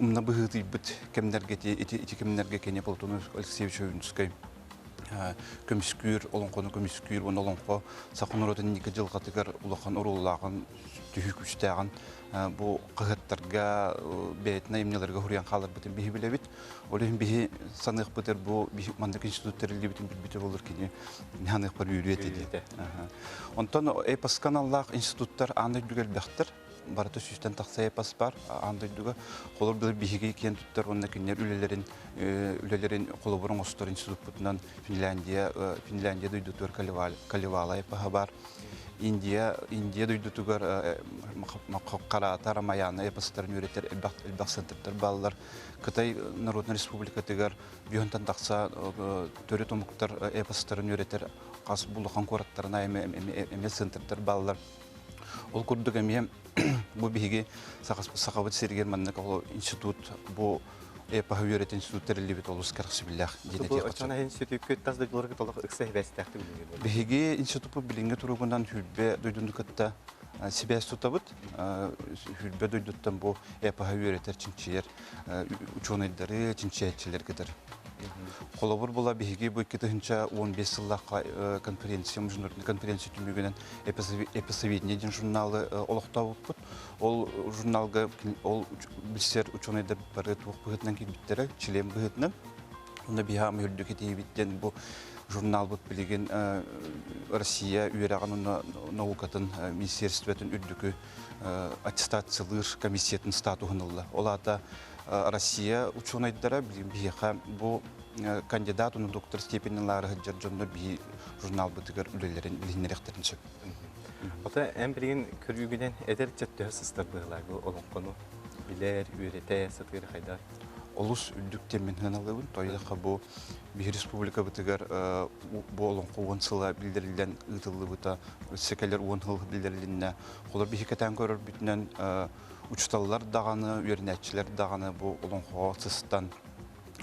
умна быһыытыйбыт кэмнэргэ ити ити кэмнэргэ кини Платон Алексеевич Ойуунускай көмүскүүр, олоҥхону көмүскүүр уонна олоҥхо саха норуотун инники дьылҕатыгар улахан оруоллааҕын, түһүү күүстээҕин бу хаһыаттарга бэйэтин айымньыларга суруйан хааларбытын биһи билэбит. Ол иһин биһи саныахпытыр бу маннык институт тэриллибитин билбитэ болор кини ханыахпар үөрүө этэ диэн. Онтон эпос каналлаах институттар аан дойдуга элбэхтэр. Барыта сүүстэн тахса эпос бар аан дойдуга. Холобур былыр биһиги киэн туттар уонна кинилэр үлэлэрин үлэлэрин холобур оҥостор институппутунан Финляндия Финляндия дойдутугар Калевала эпоһа бар. Индия Индия дойдутугар Карата Рамаяна эпостарын үөрэтэр элбэх элбэх центрдар бааллар. Кытай Народнай Республикатыгар бүйөнтөн тахса төрүт омуктар эпостарын үөрэтэр хас улахан куораттарына эмэ центрдар бааллар. Ол курдук эмиэ бу биһиги Сахабыт сиригэр маннык институт бу эпоһы үөрэтэр институт тэриллибит олус кэрэхсэбиллээх диэн этиэххэ сөп. Институкка тас дойдуларга толох ыкса сибээстээхтик үлэлиир. Биһиги институппут билиҥҥи туругунан хүрбэ дойдуну кытта сибээс тутабыт. Хүрбэ дойдуттан бу эпоһы үөрэтэр, чинчийэр учуонайдары, чинчийээччилэр кытары. Холобур була биһиги бу 2015 сыллаахха конференция, международный конференция түмүгүнэн эпосоведение диэн журналы олохтообуппут. Ол журналга ол билсэр учуонайдар бары туох быһыытынан киирбиттэрэ, член быһыытынан. Онно биһиэхэ үрдүк этиибит диэн бу журналбыт билигин Россия үөрэҕин уонна наукатын министерствотын үрдүкү аттестациялыыр комиссиятын статуһун ылла. Ол аата Россия учуонайдара билигин биһиэхэ бу кандидат уонна доктор степенин ылаары сылдьар дьоннор биһи журналбытыгар үлэлэрин билиһиннэриэхтэрин сөп. Ото эн билигин көрүүгүнэн эдэр ыччат төһө сыстар быһыылаах бу олоҥхону билэр, үөрэтэ сатыыр хайдах? Олус үрдүк диэммин сыаналыыбын. Тоойдоххо бу биһи республикабытыгар бу олоҥхо уон сыла биллэриллэн ыытыллыбыта, өссө кэлэр уон сыл биллэрилиннэ. Холор биһи кэтээн көрөрбүтүнэн учууталлар даҕаны, үөрэнээччилэр даҕаны бу олоҥхоҕо сыстан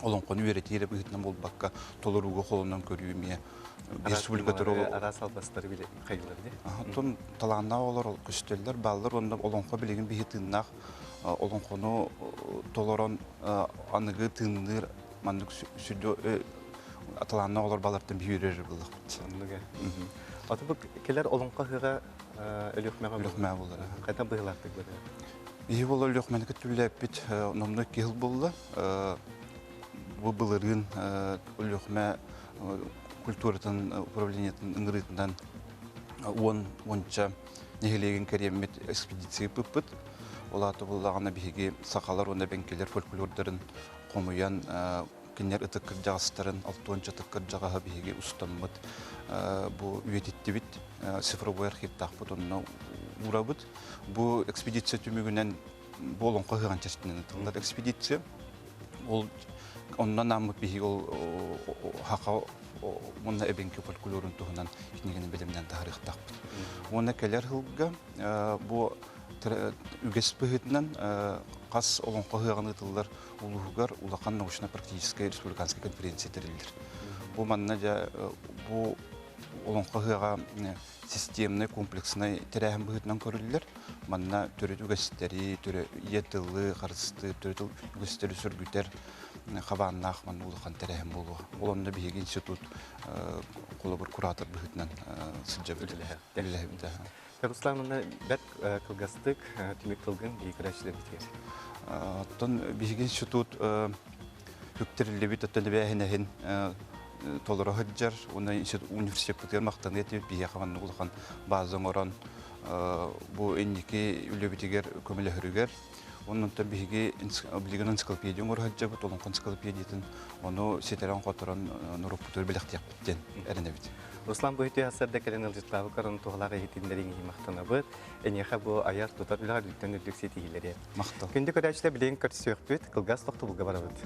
олоҥхону үөрэтии эрэ быһыытынан буолбакка, толорууга холонон көрүү эмиэ республика араас албастары билэ хайылар дии. Оттон талааннаах олор көстөллөр, бааллар уонна олоҥхо билигин биһи тыыннаах олоҥхону толорон аныгы тыынныыр маннык сүрдү талааннаах олор балартан биһи үөрэр буллахпыт. Аты бу келер олоҥхо ыһыаҕа Өлүөхмэҕэ Өлүөхмэҕэ буолара. Хайдах быһыылаахтык барар? Биһи буола Өлүөхмэни көтүллээппит номнуо киһил буолла. Бу былырыын Өлүөхмэ культуратын управлениетын ыҥырыытынан уон уонча нэһилиэгин кэриэммит экспедиция ыппыппыт. Ол аата буоллаҕына биһиги сахалар уонна бэҥкилэр фольклордарын хомуйан кинилэр ытык кырдьаҕастарын алтуонча ытык кырдьаҕаһы биһиги устаммыт бу үйэтиттибит цифровой архивтаахпыт онно уурабыт. Бу экспедиция түмүгүнэн бу олоҥхо ыһыаҕын чэрчитинэн ыытыллар экспедиция. Ол онно анааммыт биһиги ол хаха уонна эбэҥки фольклорун туһунан кинигэни бэлэмнээн таһаарыахтаахпыт. Уонна кэлэр сылга бу үгэс быһыытынан хас олоҥхо ыһыаҕын ыытыллар улууһугар улахан научно-практическай республиканскай конференция тэриллэр. Бу манна дьэ бу олоҥхо ыһыаҕа системнай комплекснай тэрээһин быһыытынан көрүллэр. Манна төрүт үгэстэри, ийэ тылы харыстыыр, төрүт үгэстэри сөргүтэр хабааннаах манна улахан тэрээһин буолуо. Ол онно биһиги институт холобур куратор быһыытынан сылдьабыт. Үлэлэһэбит. Руслан, манна бэрт кылгастык түмүк тылгын биһиги көрөөччүлэрбитигэр. Оттон биһиги институт үктэриллибит оттон эбээһинэһин толоро сылдьар уонна университеппытыгар махтаныа этибит биһиэхэ маннык улахан база оҥорон бу инники үлэбитигэр көмөлөһөрүгэр оннуттан биһиги билигин энциклопедия оҥоро сылдьабыт олоҥхо энциклопедиятын ону ситэрэн-хоторон норуоппутугар бэлэхтиэхпит диэн эрэнэбит. Руслан бу үтүө сарда кэлэн ылдьыттаабы көрөн туһалаах иһитиннэриҥ иһин махтанабыт. Эниэхэ бу айар тутар үлэҕэр үрдүктэн үрдүк ситиһиилэри. Махтал. Күндү көрөөччүлэр билигин көрсүөхпүт, кылгас тохтобулга барабыт.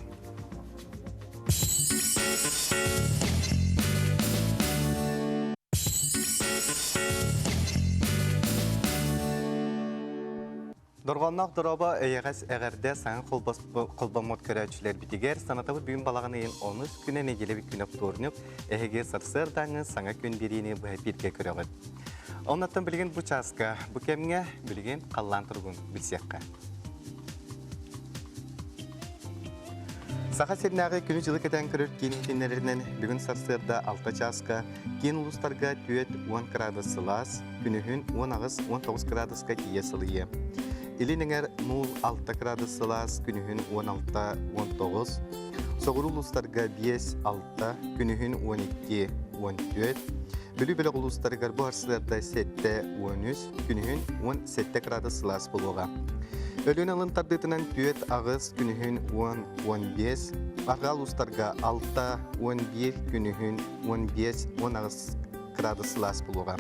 Дорҕоонноох дорообо эйэҕэс эҕэрдэ саҥа холбоммут көрөөччүлэрбитигэр санатабыт бүгүн балаҕан ыйын онус күнэ нэдиэлэ бүккүн оптуорунньук эһиги сарсыардааҥҥы саҥа күн биэриини быһа бииргэ көрөҕүт. Оннуттан билигин бу чааска, бу кэмҥэ билигин халлаан туругун билсиэххэ. Саха сиринээҕи күнү-дьылы кэтээн көрөр киин иһитиннэрэринэн бүгүн сарсыарда 6 чааска киин улуустарга 40 кыраадыс сылаас, күнүһүн 18-19 кыраадыска тиийэ сылыйыа. Илин эҥэр 0-6 кыраадыс сылаас, күнүһүн 16-19, соҕуруу улуустарга 5-6, күнүһүн 12-14, Бүлүү бөлөх улуустарыгар бу сарсыарда 7-13, күнүһүн 17 кыраадыс сылаас буолуоҕа. Өлүөн ылын тардыытынан 4-8, күнүһүн 10-15, арҕаа улуустарга 6-11, күнүһүн 15-18 кыраадыс сылаас буолуоҕа.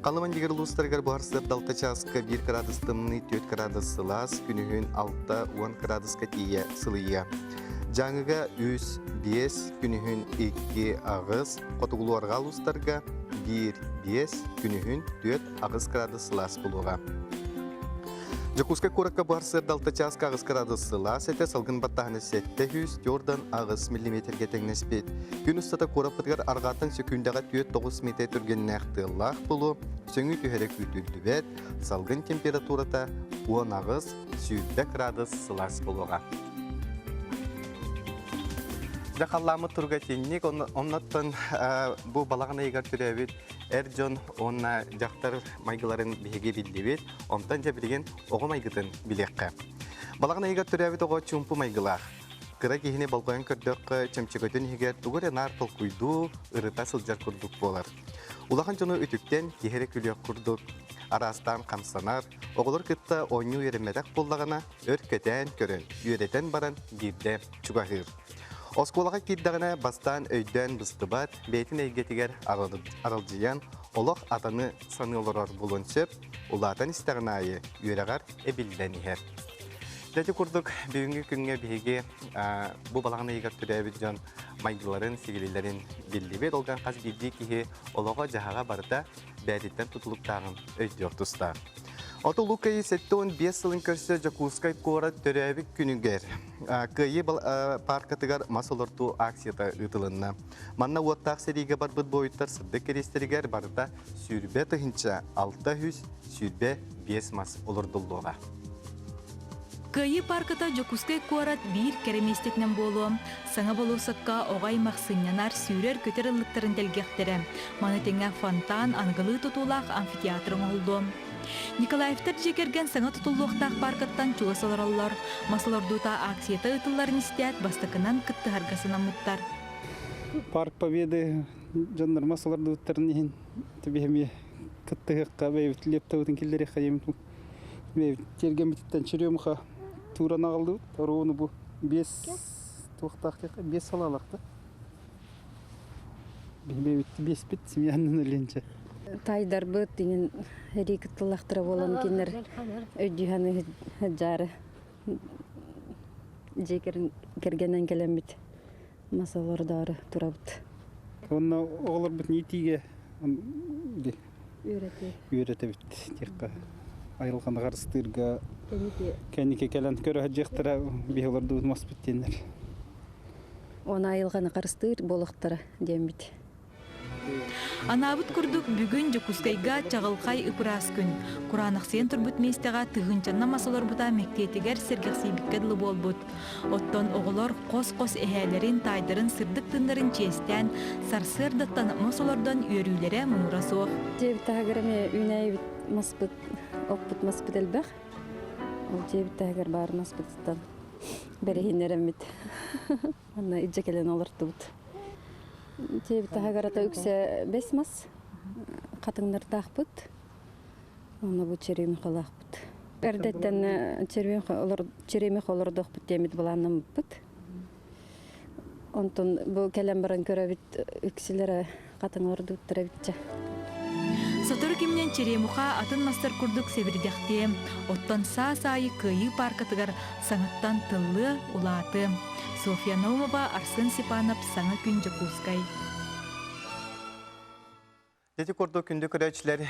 Халыман дигэр улуустарыгар бу сарсыарда 6 чааска 1 кыраадыс тымныы, 4 кыраадыс сылаас, күнүһүн 6-10 кыраадыска тиийэ сылыйыа. Дьааҥыга 3, 5, күнүһүн 2, 8, хотугулуу-арҕаа улуустарга 1, 5, күнүһүн 4, 8 градус сылаас буолуоҕа. Дьокуускай куоракка бу сарсыарда 6 чааска 8 градус сылаас этэ, салгын баттааһына 700 тюрдан 8 миллиметргэ тэҥнэспит. Күн устата куораппытыгар арҕааттан сөкүүндэҕэ 4-9 метр түргэннээх тыаллаах буолуо, сөҥүү түһэрэ күүтүллүбэт, салгын температурата 18 20 градус сылаас буолуоҕа. Дьэ халлааммыт туруга итинник, оннуттан бу балаҕан ыйыгар төрөөбүт эр дьон уонна дьахтар майгыларын биһиги биллибит. Онтон дьэ билигин оҕо майгытын билиэххэ. Балаҕан ыйыгар төрөөбүт оҕо чуумпу майгылаах. Кыра киһини болҕойон көрдөххө, чөмчөкөтүн иһигэр тугу эрэ наар толкуйдуу, ырыта сылдьар курдук буолар. Улахан дьону үтүктэн киһи эрэ күлүөх курдук араастаан хамсанар, оҕолор кытта оонньуу үөрэммэтэх буоллаҕына, өр кэтээн көрөн, үөрэтэн баран биирдэ чугаһыыр. Оскуолаҕа киирдэҕинэ бастаан өйдөөн быстыбат, бэйэтин эйгэтигэр аралдьыйан, олох атаны саныы олорор буолуон сөп, улаатан истэҕин аайы үөрэҕэр эбиллэн иһэр. Ити курдук бүгүҥҥү күҥҥэ биһиги бу балаҕан ыйыгар төрөөбүт дьон майгыларын, сигилилэрин биллибит. Ол гынан хас биирдии киһи олоҕо-дьаһаҕа барыта бэйэтиттэн тутулуктааҕын өйдүөх тустаах. От Улуу Кыайыы 75 сылын көрсө Дьокуускай куорат төрөөбүт күнүгэр Кыайыы пааркатыгар мас олордуу акцията ыытылынна. Манна уоттаах сэриигэ барбыт буойуттар сырдык кэриэстэригэр барыта 20 625 мас олордуллуоҕа. Кыайыы паарката Дьокуускай куорат биир кэрэ миэстэтинэн буолуо. Саҥа болуоссакка оҕо аймах сынньанар, сүүрэр-көтөр ыллыктарын тэлгэхтэрэ. Маны тэҥэ фонтан, аныгылыы тутуулаах амфитеатр оҥоһуллуо. Николаевтар дьиэ кэргэн саҥа тутуллуохтаах пааркаттан чугас олороллор. Мас олордуута акцията ыытылларын истээт, бастакынан кыттыһарга санаммыттар. Парк Победы дьоннор мас олордубуттарын иһин биһиги кыттыһыахха бэйэбит лептабытын киллэриэххэ диэммит Тиэргэммититтэн черемуха тууран аҕаллыбыт. Оруону бу биэс туохтаах биэс салаалаах да. Биһиги биэспит семьянан өлүөнчэ. Тайдарбыт иҥин эрии кыттыллахтара буолан кинилэр өйдүүһаны сылдьаары дьиэ кэргэнэн кэлэммит мас олордоору турабыт. Онно оҕолорбут иитиигэ үөрэтэбит диэххэ айылҕаны харыстыырга кэнники кэлэн көрө сылдьыахтара биһи олордубут моспут диэннэр Оны айылҕаны харыстыыр буолуохтара диэммит. Анаабыт курдук бүгүн Дьокуускайга чаҕылхай ыпыраас күн. Кураанахсыйан турбут миэстэҕэ тыһыынчаннан мас олорбута мэктиэтигэр сэргэхсийбиккэ дылы буолбут. Оттон оҕолор хос-хос эһээлэрин, таайдарын сырдык тыыннарын чиэстээн, сарсыардаттан мас олордон үөрүүлэрэ муҥура суох. Дьиэбит таһыгар эмиэ үүнээйибит маспыт, оппут маспыт элбэх. Ол дьиэбит таһыгар баар маспытыттан бэриһиннэрэммит. Онно илдьэ кэлэн олортубут. Дьиэбит таһыгар ата үксэ бэс мас хатыҥнардаахпыт. Онно бу черемихалаахпыт. Эрдэттэн черемиха олордуохпут диэммит былааннаммыппыт. Онтон бу кэлэн баран көрөбүт үксүлэрэ хатыҥ олордубуттара эбитчэ. Сотору кэминэн Черемуха атын мастар курдук сэбирдэхтиэ, оттон саас аайы Кыайыы пааркатыгар саҥаттан тыллыа, улаатыа. Софья Наумова, Арсен Степанов, Саҥа күн Дьокуускай. Ити курдук күндү көрөөччүлэр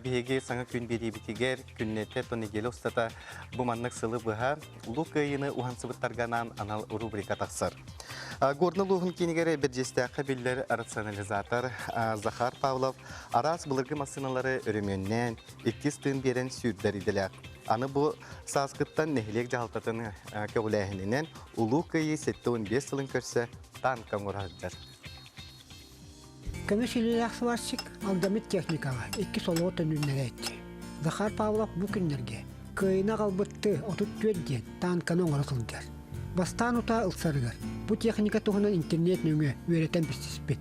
биһиги саҥа күн биэриибитигэр күннэтэ то неделя устата бу маннык сылы быһа Улуу Кыайыыны уһансыбыттарга анаан анал рубрика тахсар. Горный улууһун киинигэр Бэрдьиэстээххэ биллэр рационализатор Захар Павлов араас былыргы массыыналары өрөмүөннээн, иккис тыын биэрэн сүүрдэр идэлээх. Аны бу сааскыттан нэһилиэк дьаһалтатын көҕүлээһининэн Улуу Кыайыы 75 сылын көрсө танка оҥоро сылдьар. Көмүс илиилээх сварщик алдьаммыт техникаҕа икки солуо төнүннэрээччи. Захар Павлов бу күннэргэ кыайыны аҕалбытты 34 диэн таанканы оҥоро сылдьар. Бастаан утаа ылсарыгар бу техника туһунан интернет нөҥүө үөрэтэн билсиспит.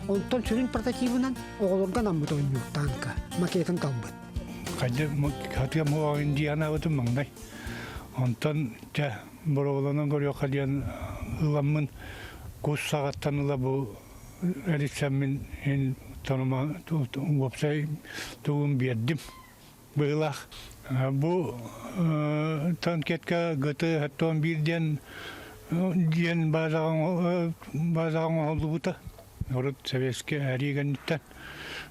Онтон сүрүн прототибынан оҕолорго анаммыт оонньуур таанка макетын талбыт. Хатыам хуоҕун дии санаабытым маҥнай. Онтон дьэ боруобаланан көрүөххэ диэн ыламмын кус саҕаттан ыла бу эриксэммин ин тономо уопсай тугун биэрдим быһыылаах. Бу танкетка ГТ-71 диэн диэн базаҕа базаҕа оҥоһуллубута. Урут советский эрии кэнниттэн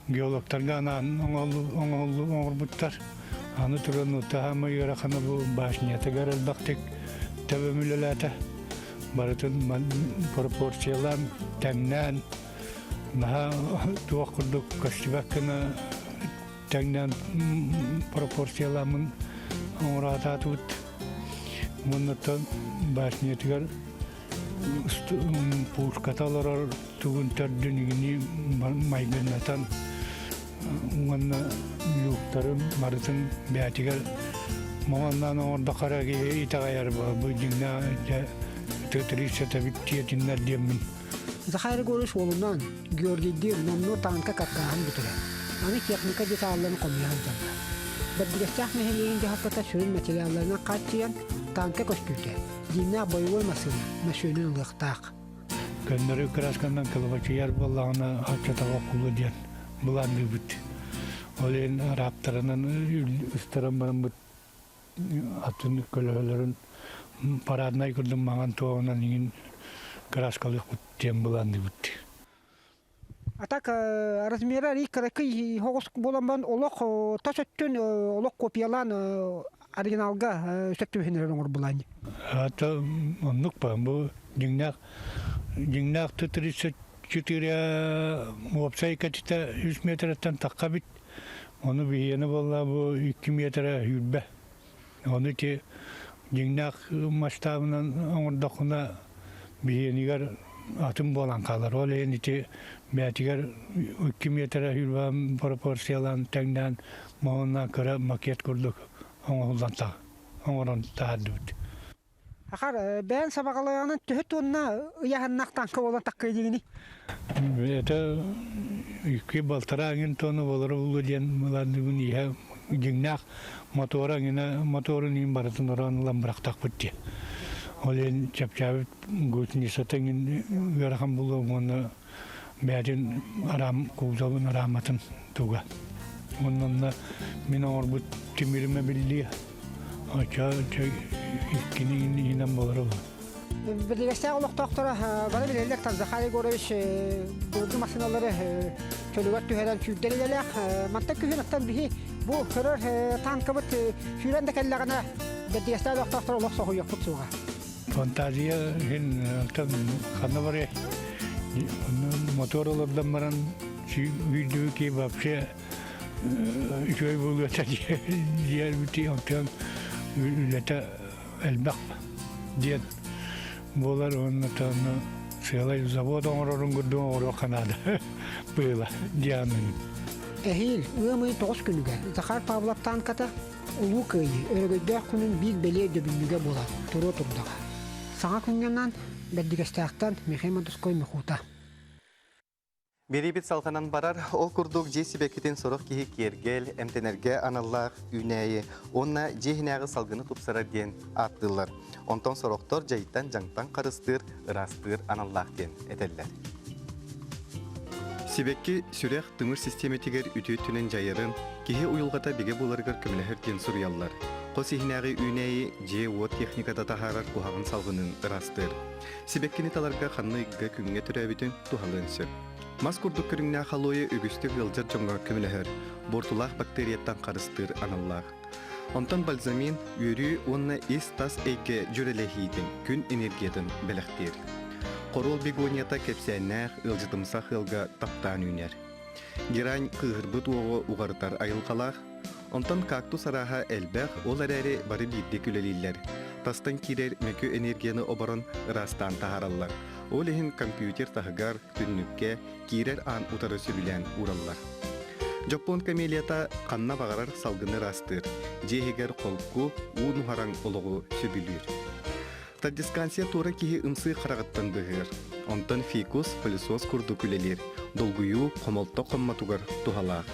геологтарга анаан оҥорбуттар. Аны туран утаһама ыарахана бу башнятыгар элбэхтик төбөм үлэлээтэ. Барытын пропорциялаан, тэҥнээн, наһаа туох курдук көстүбэт гына тэҥнээн пропорцияламмын оҥораатаатыбыт. Уонна башнятыгар пушката олорор тугун төрдүн игини майгыннатан уонна люктарын барытын бээтигэр моҥоннаан оҥордоххо эрэ киһи итэҕэйэр бу дьиҥнээх Т-30 тиэтиннэр диэммин. Захар Егорович уолунаан Георгийдыын номнуо таанка каркааһын бүтэрэр. Аны техника деталларын хомуйа сылдьаллар. Бэрдигэстээх нэһилиэгин дьаһалтата сүрүн материалларынан хааччыйан таанка көстүүтэ Дьиҥнээх бойобуой массыына мөссүөнүн ылыахтаах. Көннөрү кыраасканан кылабачыйар буоллаҕына оччотоҕо кулу диэн былаанныыбыт. Ол иһин араптарынан ыстаран бараммыт атын көлөһөлөрүн параднай курдук маҥан туоҕунан иҥин кырааскалыахпыт диэн былаанныыбыт. А так размера арый кыракый соҕус буолан баран олох тас өттүн олох копиялаан оригиналга сөп түбэһиннэрэн оҥорбулаан. Это оннук ба бу дьиҥнээх дьиҥнээх Т-34 уопсай кэтитэ 3 метраттан тахха бит. Ону биһиэнэ буолла бу 2 метрэ сүүрбэ. Ону ити дьиҥнээх масштабынан оҥордоххуна биһиэнигэр атын буолан хаалар. Ол иһин ити бэйэтигэр 2 метрэ сүүрбэ пропорциялаан тэҥнээн моһуоннаан кыра макет курдук оҥоһуллан оҥорон таһаардыбыт. Ахар бэйэн сабаҕалааҕынан төһө туонна ыйаһыннах таҥка буолан таккай дигини? Это икки балтараа иҥин тонна болоро булла диэн мылаандыгын иһэ дьиҥнээх мотора иҥинэ моторун иин барытын ороон ылан бырахтахпыт дии. Ол иһин чэпчээбит гусеницата иҥин ыарахан булуо уонна бэйэтин араам кузовын арааматын туга. Уонна мин оҥорбут тимирим эбиллиэ. Оччо иккини иһинэн болоро Билигэстээх олохтоохторо бары билэллэр Захар Егорович былыргы массыыналары чөлүгэр түһэрэн сүүрдэр идэлээх. Мантан күһүн оттон биһи бу көрөр танкабыт сүүрэн да кэллэҕинэ бэрдигэстээх олохтоохтор олох соһуйуохпут суоҕа. Фантазия иһин ханна барыай? Мотор олордон баран сүүрдүбүт киһи вообще үчүгэй буолуота диэбити онтон үлэтэ элбэх диэн буолар уонна тонно сыалай завод оҥорорун курдук оҥоруохха наада быыла дианын. Эһиил ыам ыйын 9 күнүгэр Захар Павлов танката Улуу Кыайыы өрөгөйдөөх күнүн биир бэлиэ өйдөбүнньүгэ буолан туруо турдаҕа. Саҥа күҥҥэ Бэрдигэстээхтэн Михаил Модоской Михута. Биэриибит салҕанан барар, ол курдук дьиэ сибэккитин сорох киһи киэргэл, эмтэнэргэ аналлаах үүнээйи уонна дьиэ иһинээҕи салгыны тупсарар диэн ааттыыллар. Онтон сорохтор дьайыттан дьаҥтан харыстыыр, ыраастыыр аналлаах диэн этэллэр. Сибэкки сүрэх тымыр систиэмэтигэр үтүө өттүнэн дьайарын, киһи уйулҕата бигэ буоларыгар көмөлөһөр диэн суруйаллар. Хос иһинээҕи үүнээйи дьиэ-уот техниката таһаарар куһаҕан салгынын ыраастыыр. Сибэккини таларга ханна ыйга күҥҥэ төрөөбүтүн туһалыан сөп. Мас курдук көрүҥнээх алоэ үгүстүк ыалдьар дьоҥҥо көмөлөһөр, буортулаах бактерияттан харыстыыр аналлаах. Онтон бальзамин үөрүү уонна ис-тас эйгэ дьүөрэлэһиитин, күн энергиятын бэлэхтиир. Хоруол бегонията кэпсээннээх, ыалдьытымсах ыалга таптаан үүнэр. Герань кыыһырбыт уоҕу уҕарытар айылҕалаах, онтон кактус арааһа элбэх, ол эрээри бары биирдик үлэлииллэр. Тастан киирэр мөкү энергияны оборон ыраастаан таһаараллар. Ол иһин компьютер таһыгар, түннүккэ, киирэр аан утары сөбүлээн уураллар. Дьоппуон камелията ханна баҕарар салгыны ыраастыыр, дьиэ иһигэр холку, уу нуһараҥ олоҕу сөбүлүүр. Традисканция туора киһи ымсыы хараҕыттан быыһыыр. Онтон фикус, пылесос курдук үлэлиир, долгуйуу, хомолто хоммотугар туһалаах.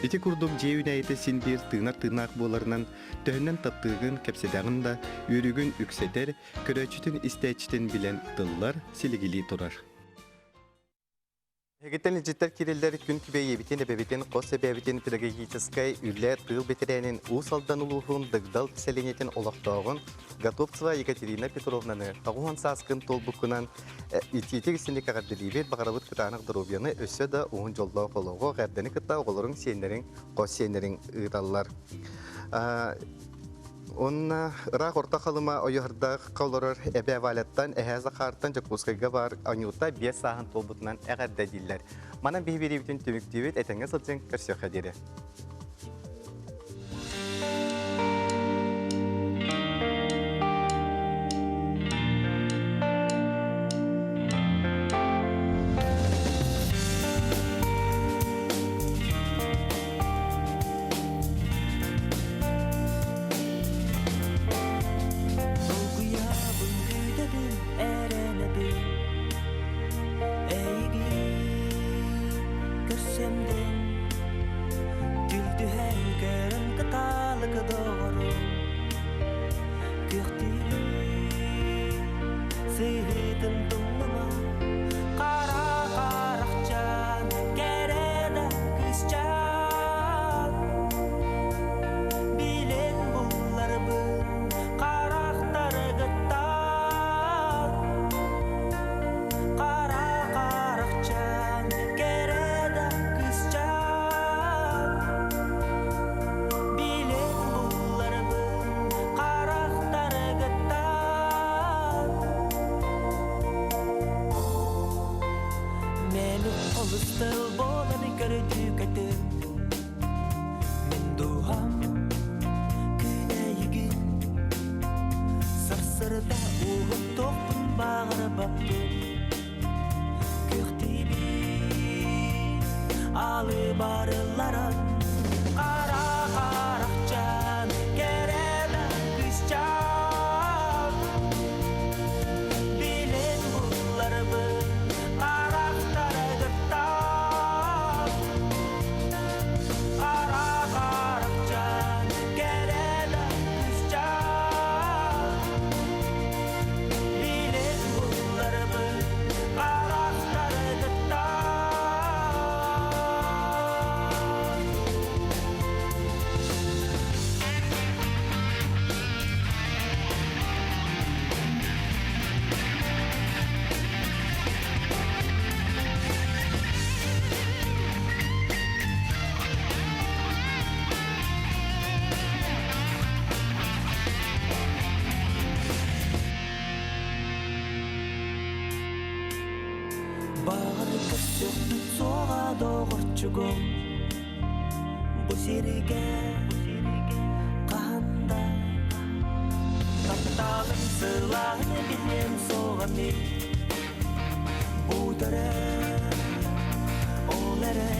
Ити курдук дьиэ үүнээйитэ син биир тыынар-тыыннаах буоларынан, төһөннөн таптыыгын, кэпсэтэҕин да, үөрүүгүн үксэтэр, көрөөччүтүн истээччитин билэн тыллар, силигилии турар. Эһигиттэн илдьиттэр киирэллэр күн күбэй ийэбитин, эбэбитин, хос эбээбитин педагогическай үлэ тыыл бэтэрээнин Уус Алдан улууһун Дыгдал сэлиэнньэтин олохтооҕун Готовцева Екатерина Петровнаны 90 сааскын туолбуккунан итиитик истинник эҕэрдэлиибит, баҕарабыт кытаанах доруобуйаны өссө да уһун дьоллоох олоҕу, эҕэрдэни кытта оҕолоруҥ, сиэннэриҥ, хос сиэннэриҥ ыыталлар. Онно ыраах Орто Халыма Ойуһардаахха олорор эбээ Валяттан, эһээ Захартан Дьокуускайга баар Анюта 5 сааһын туолбутунан эҕэрдэ дииллэр. Манан биһи биэриибитин түмүктүүбүт, этэҥҥэ сылдьыҥ, көрсүөххэ диэри. Долгуйабын күүтэбин эрэнэбин Эйигин көрсөмдүн Күл түһэн көрөн кыталык доҕорум Күөхтүүрүн сыһыытын тумнума Хара харахчаан кэрэ да кыысчаан Билэн булларбын харахтаргыттан Хара харахчаан кэрэ да кыысчаан Билэн булларбын харахтаргыттан Мени олустал болан көрдүкэтим Мен духам күнэйигин Сарсырда уһуктуохпун баҕарбаппын Күөхтүүбүн алы барылларан Қара қарақчан кэрэ кыысчаан Билэн булларбын харахтаргыттан Қара харахчан кэрэ кыысчаан Билэн булларбын харахтаргыттан Баҕар көрсөхпүт суоҕа доҕорчугум Бу сиргэ хаһан да Тапталым сылааһын билиэм суоҕа мин Бу төрө ол эрэ.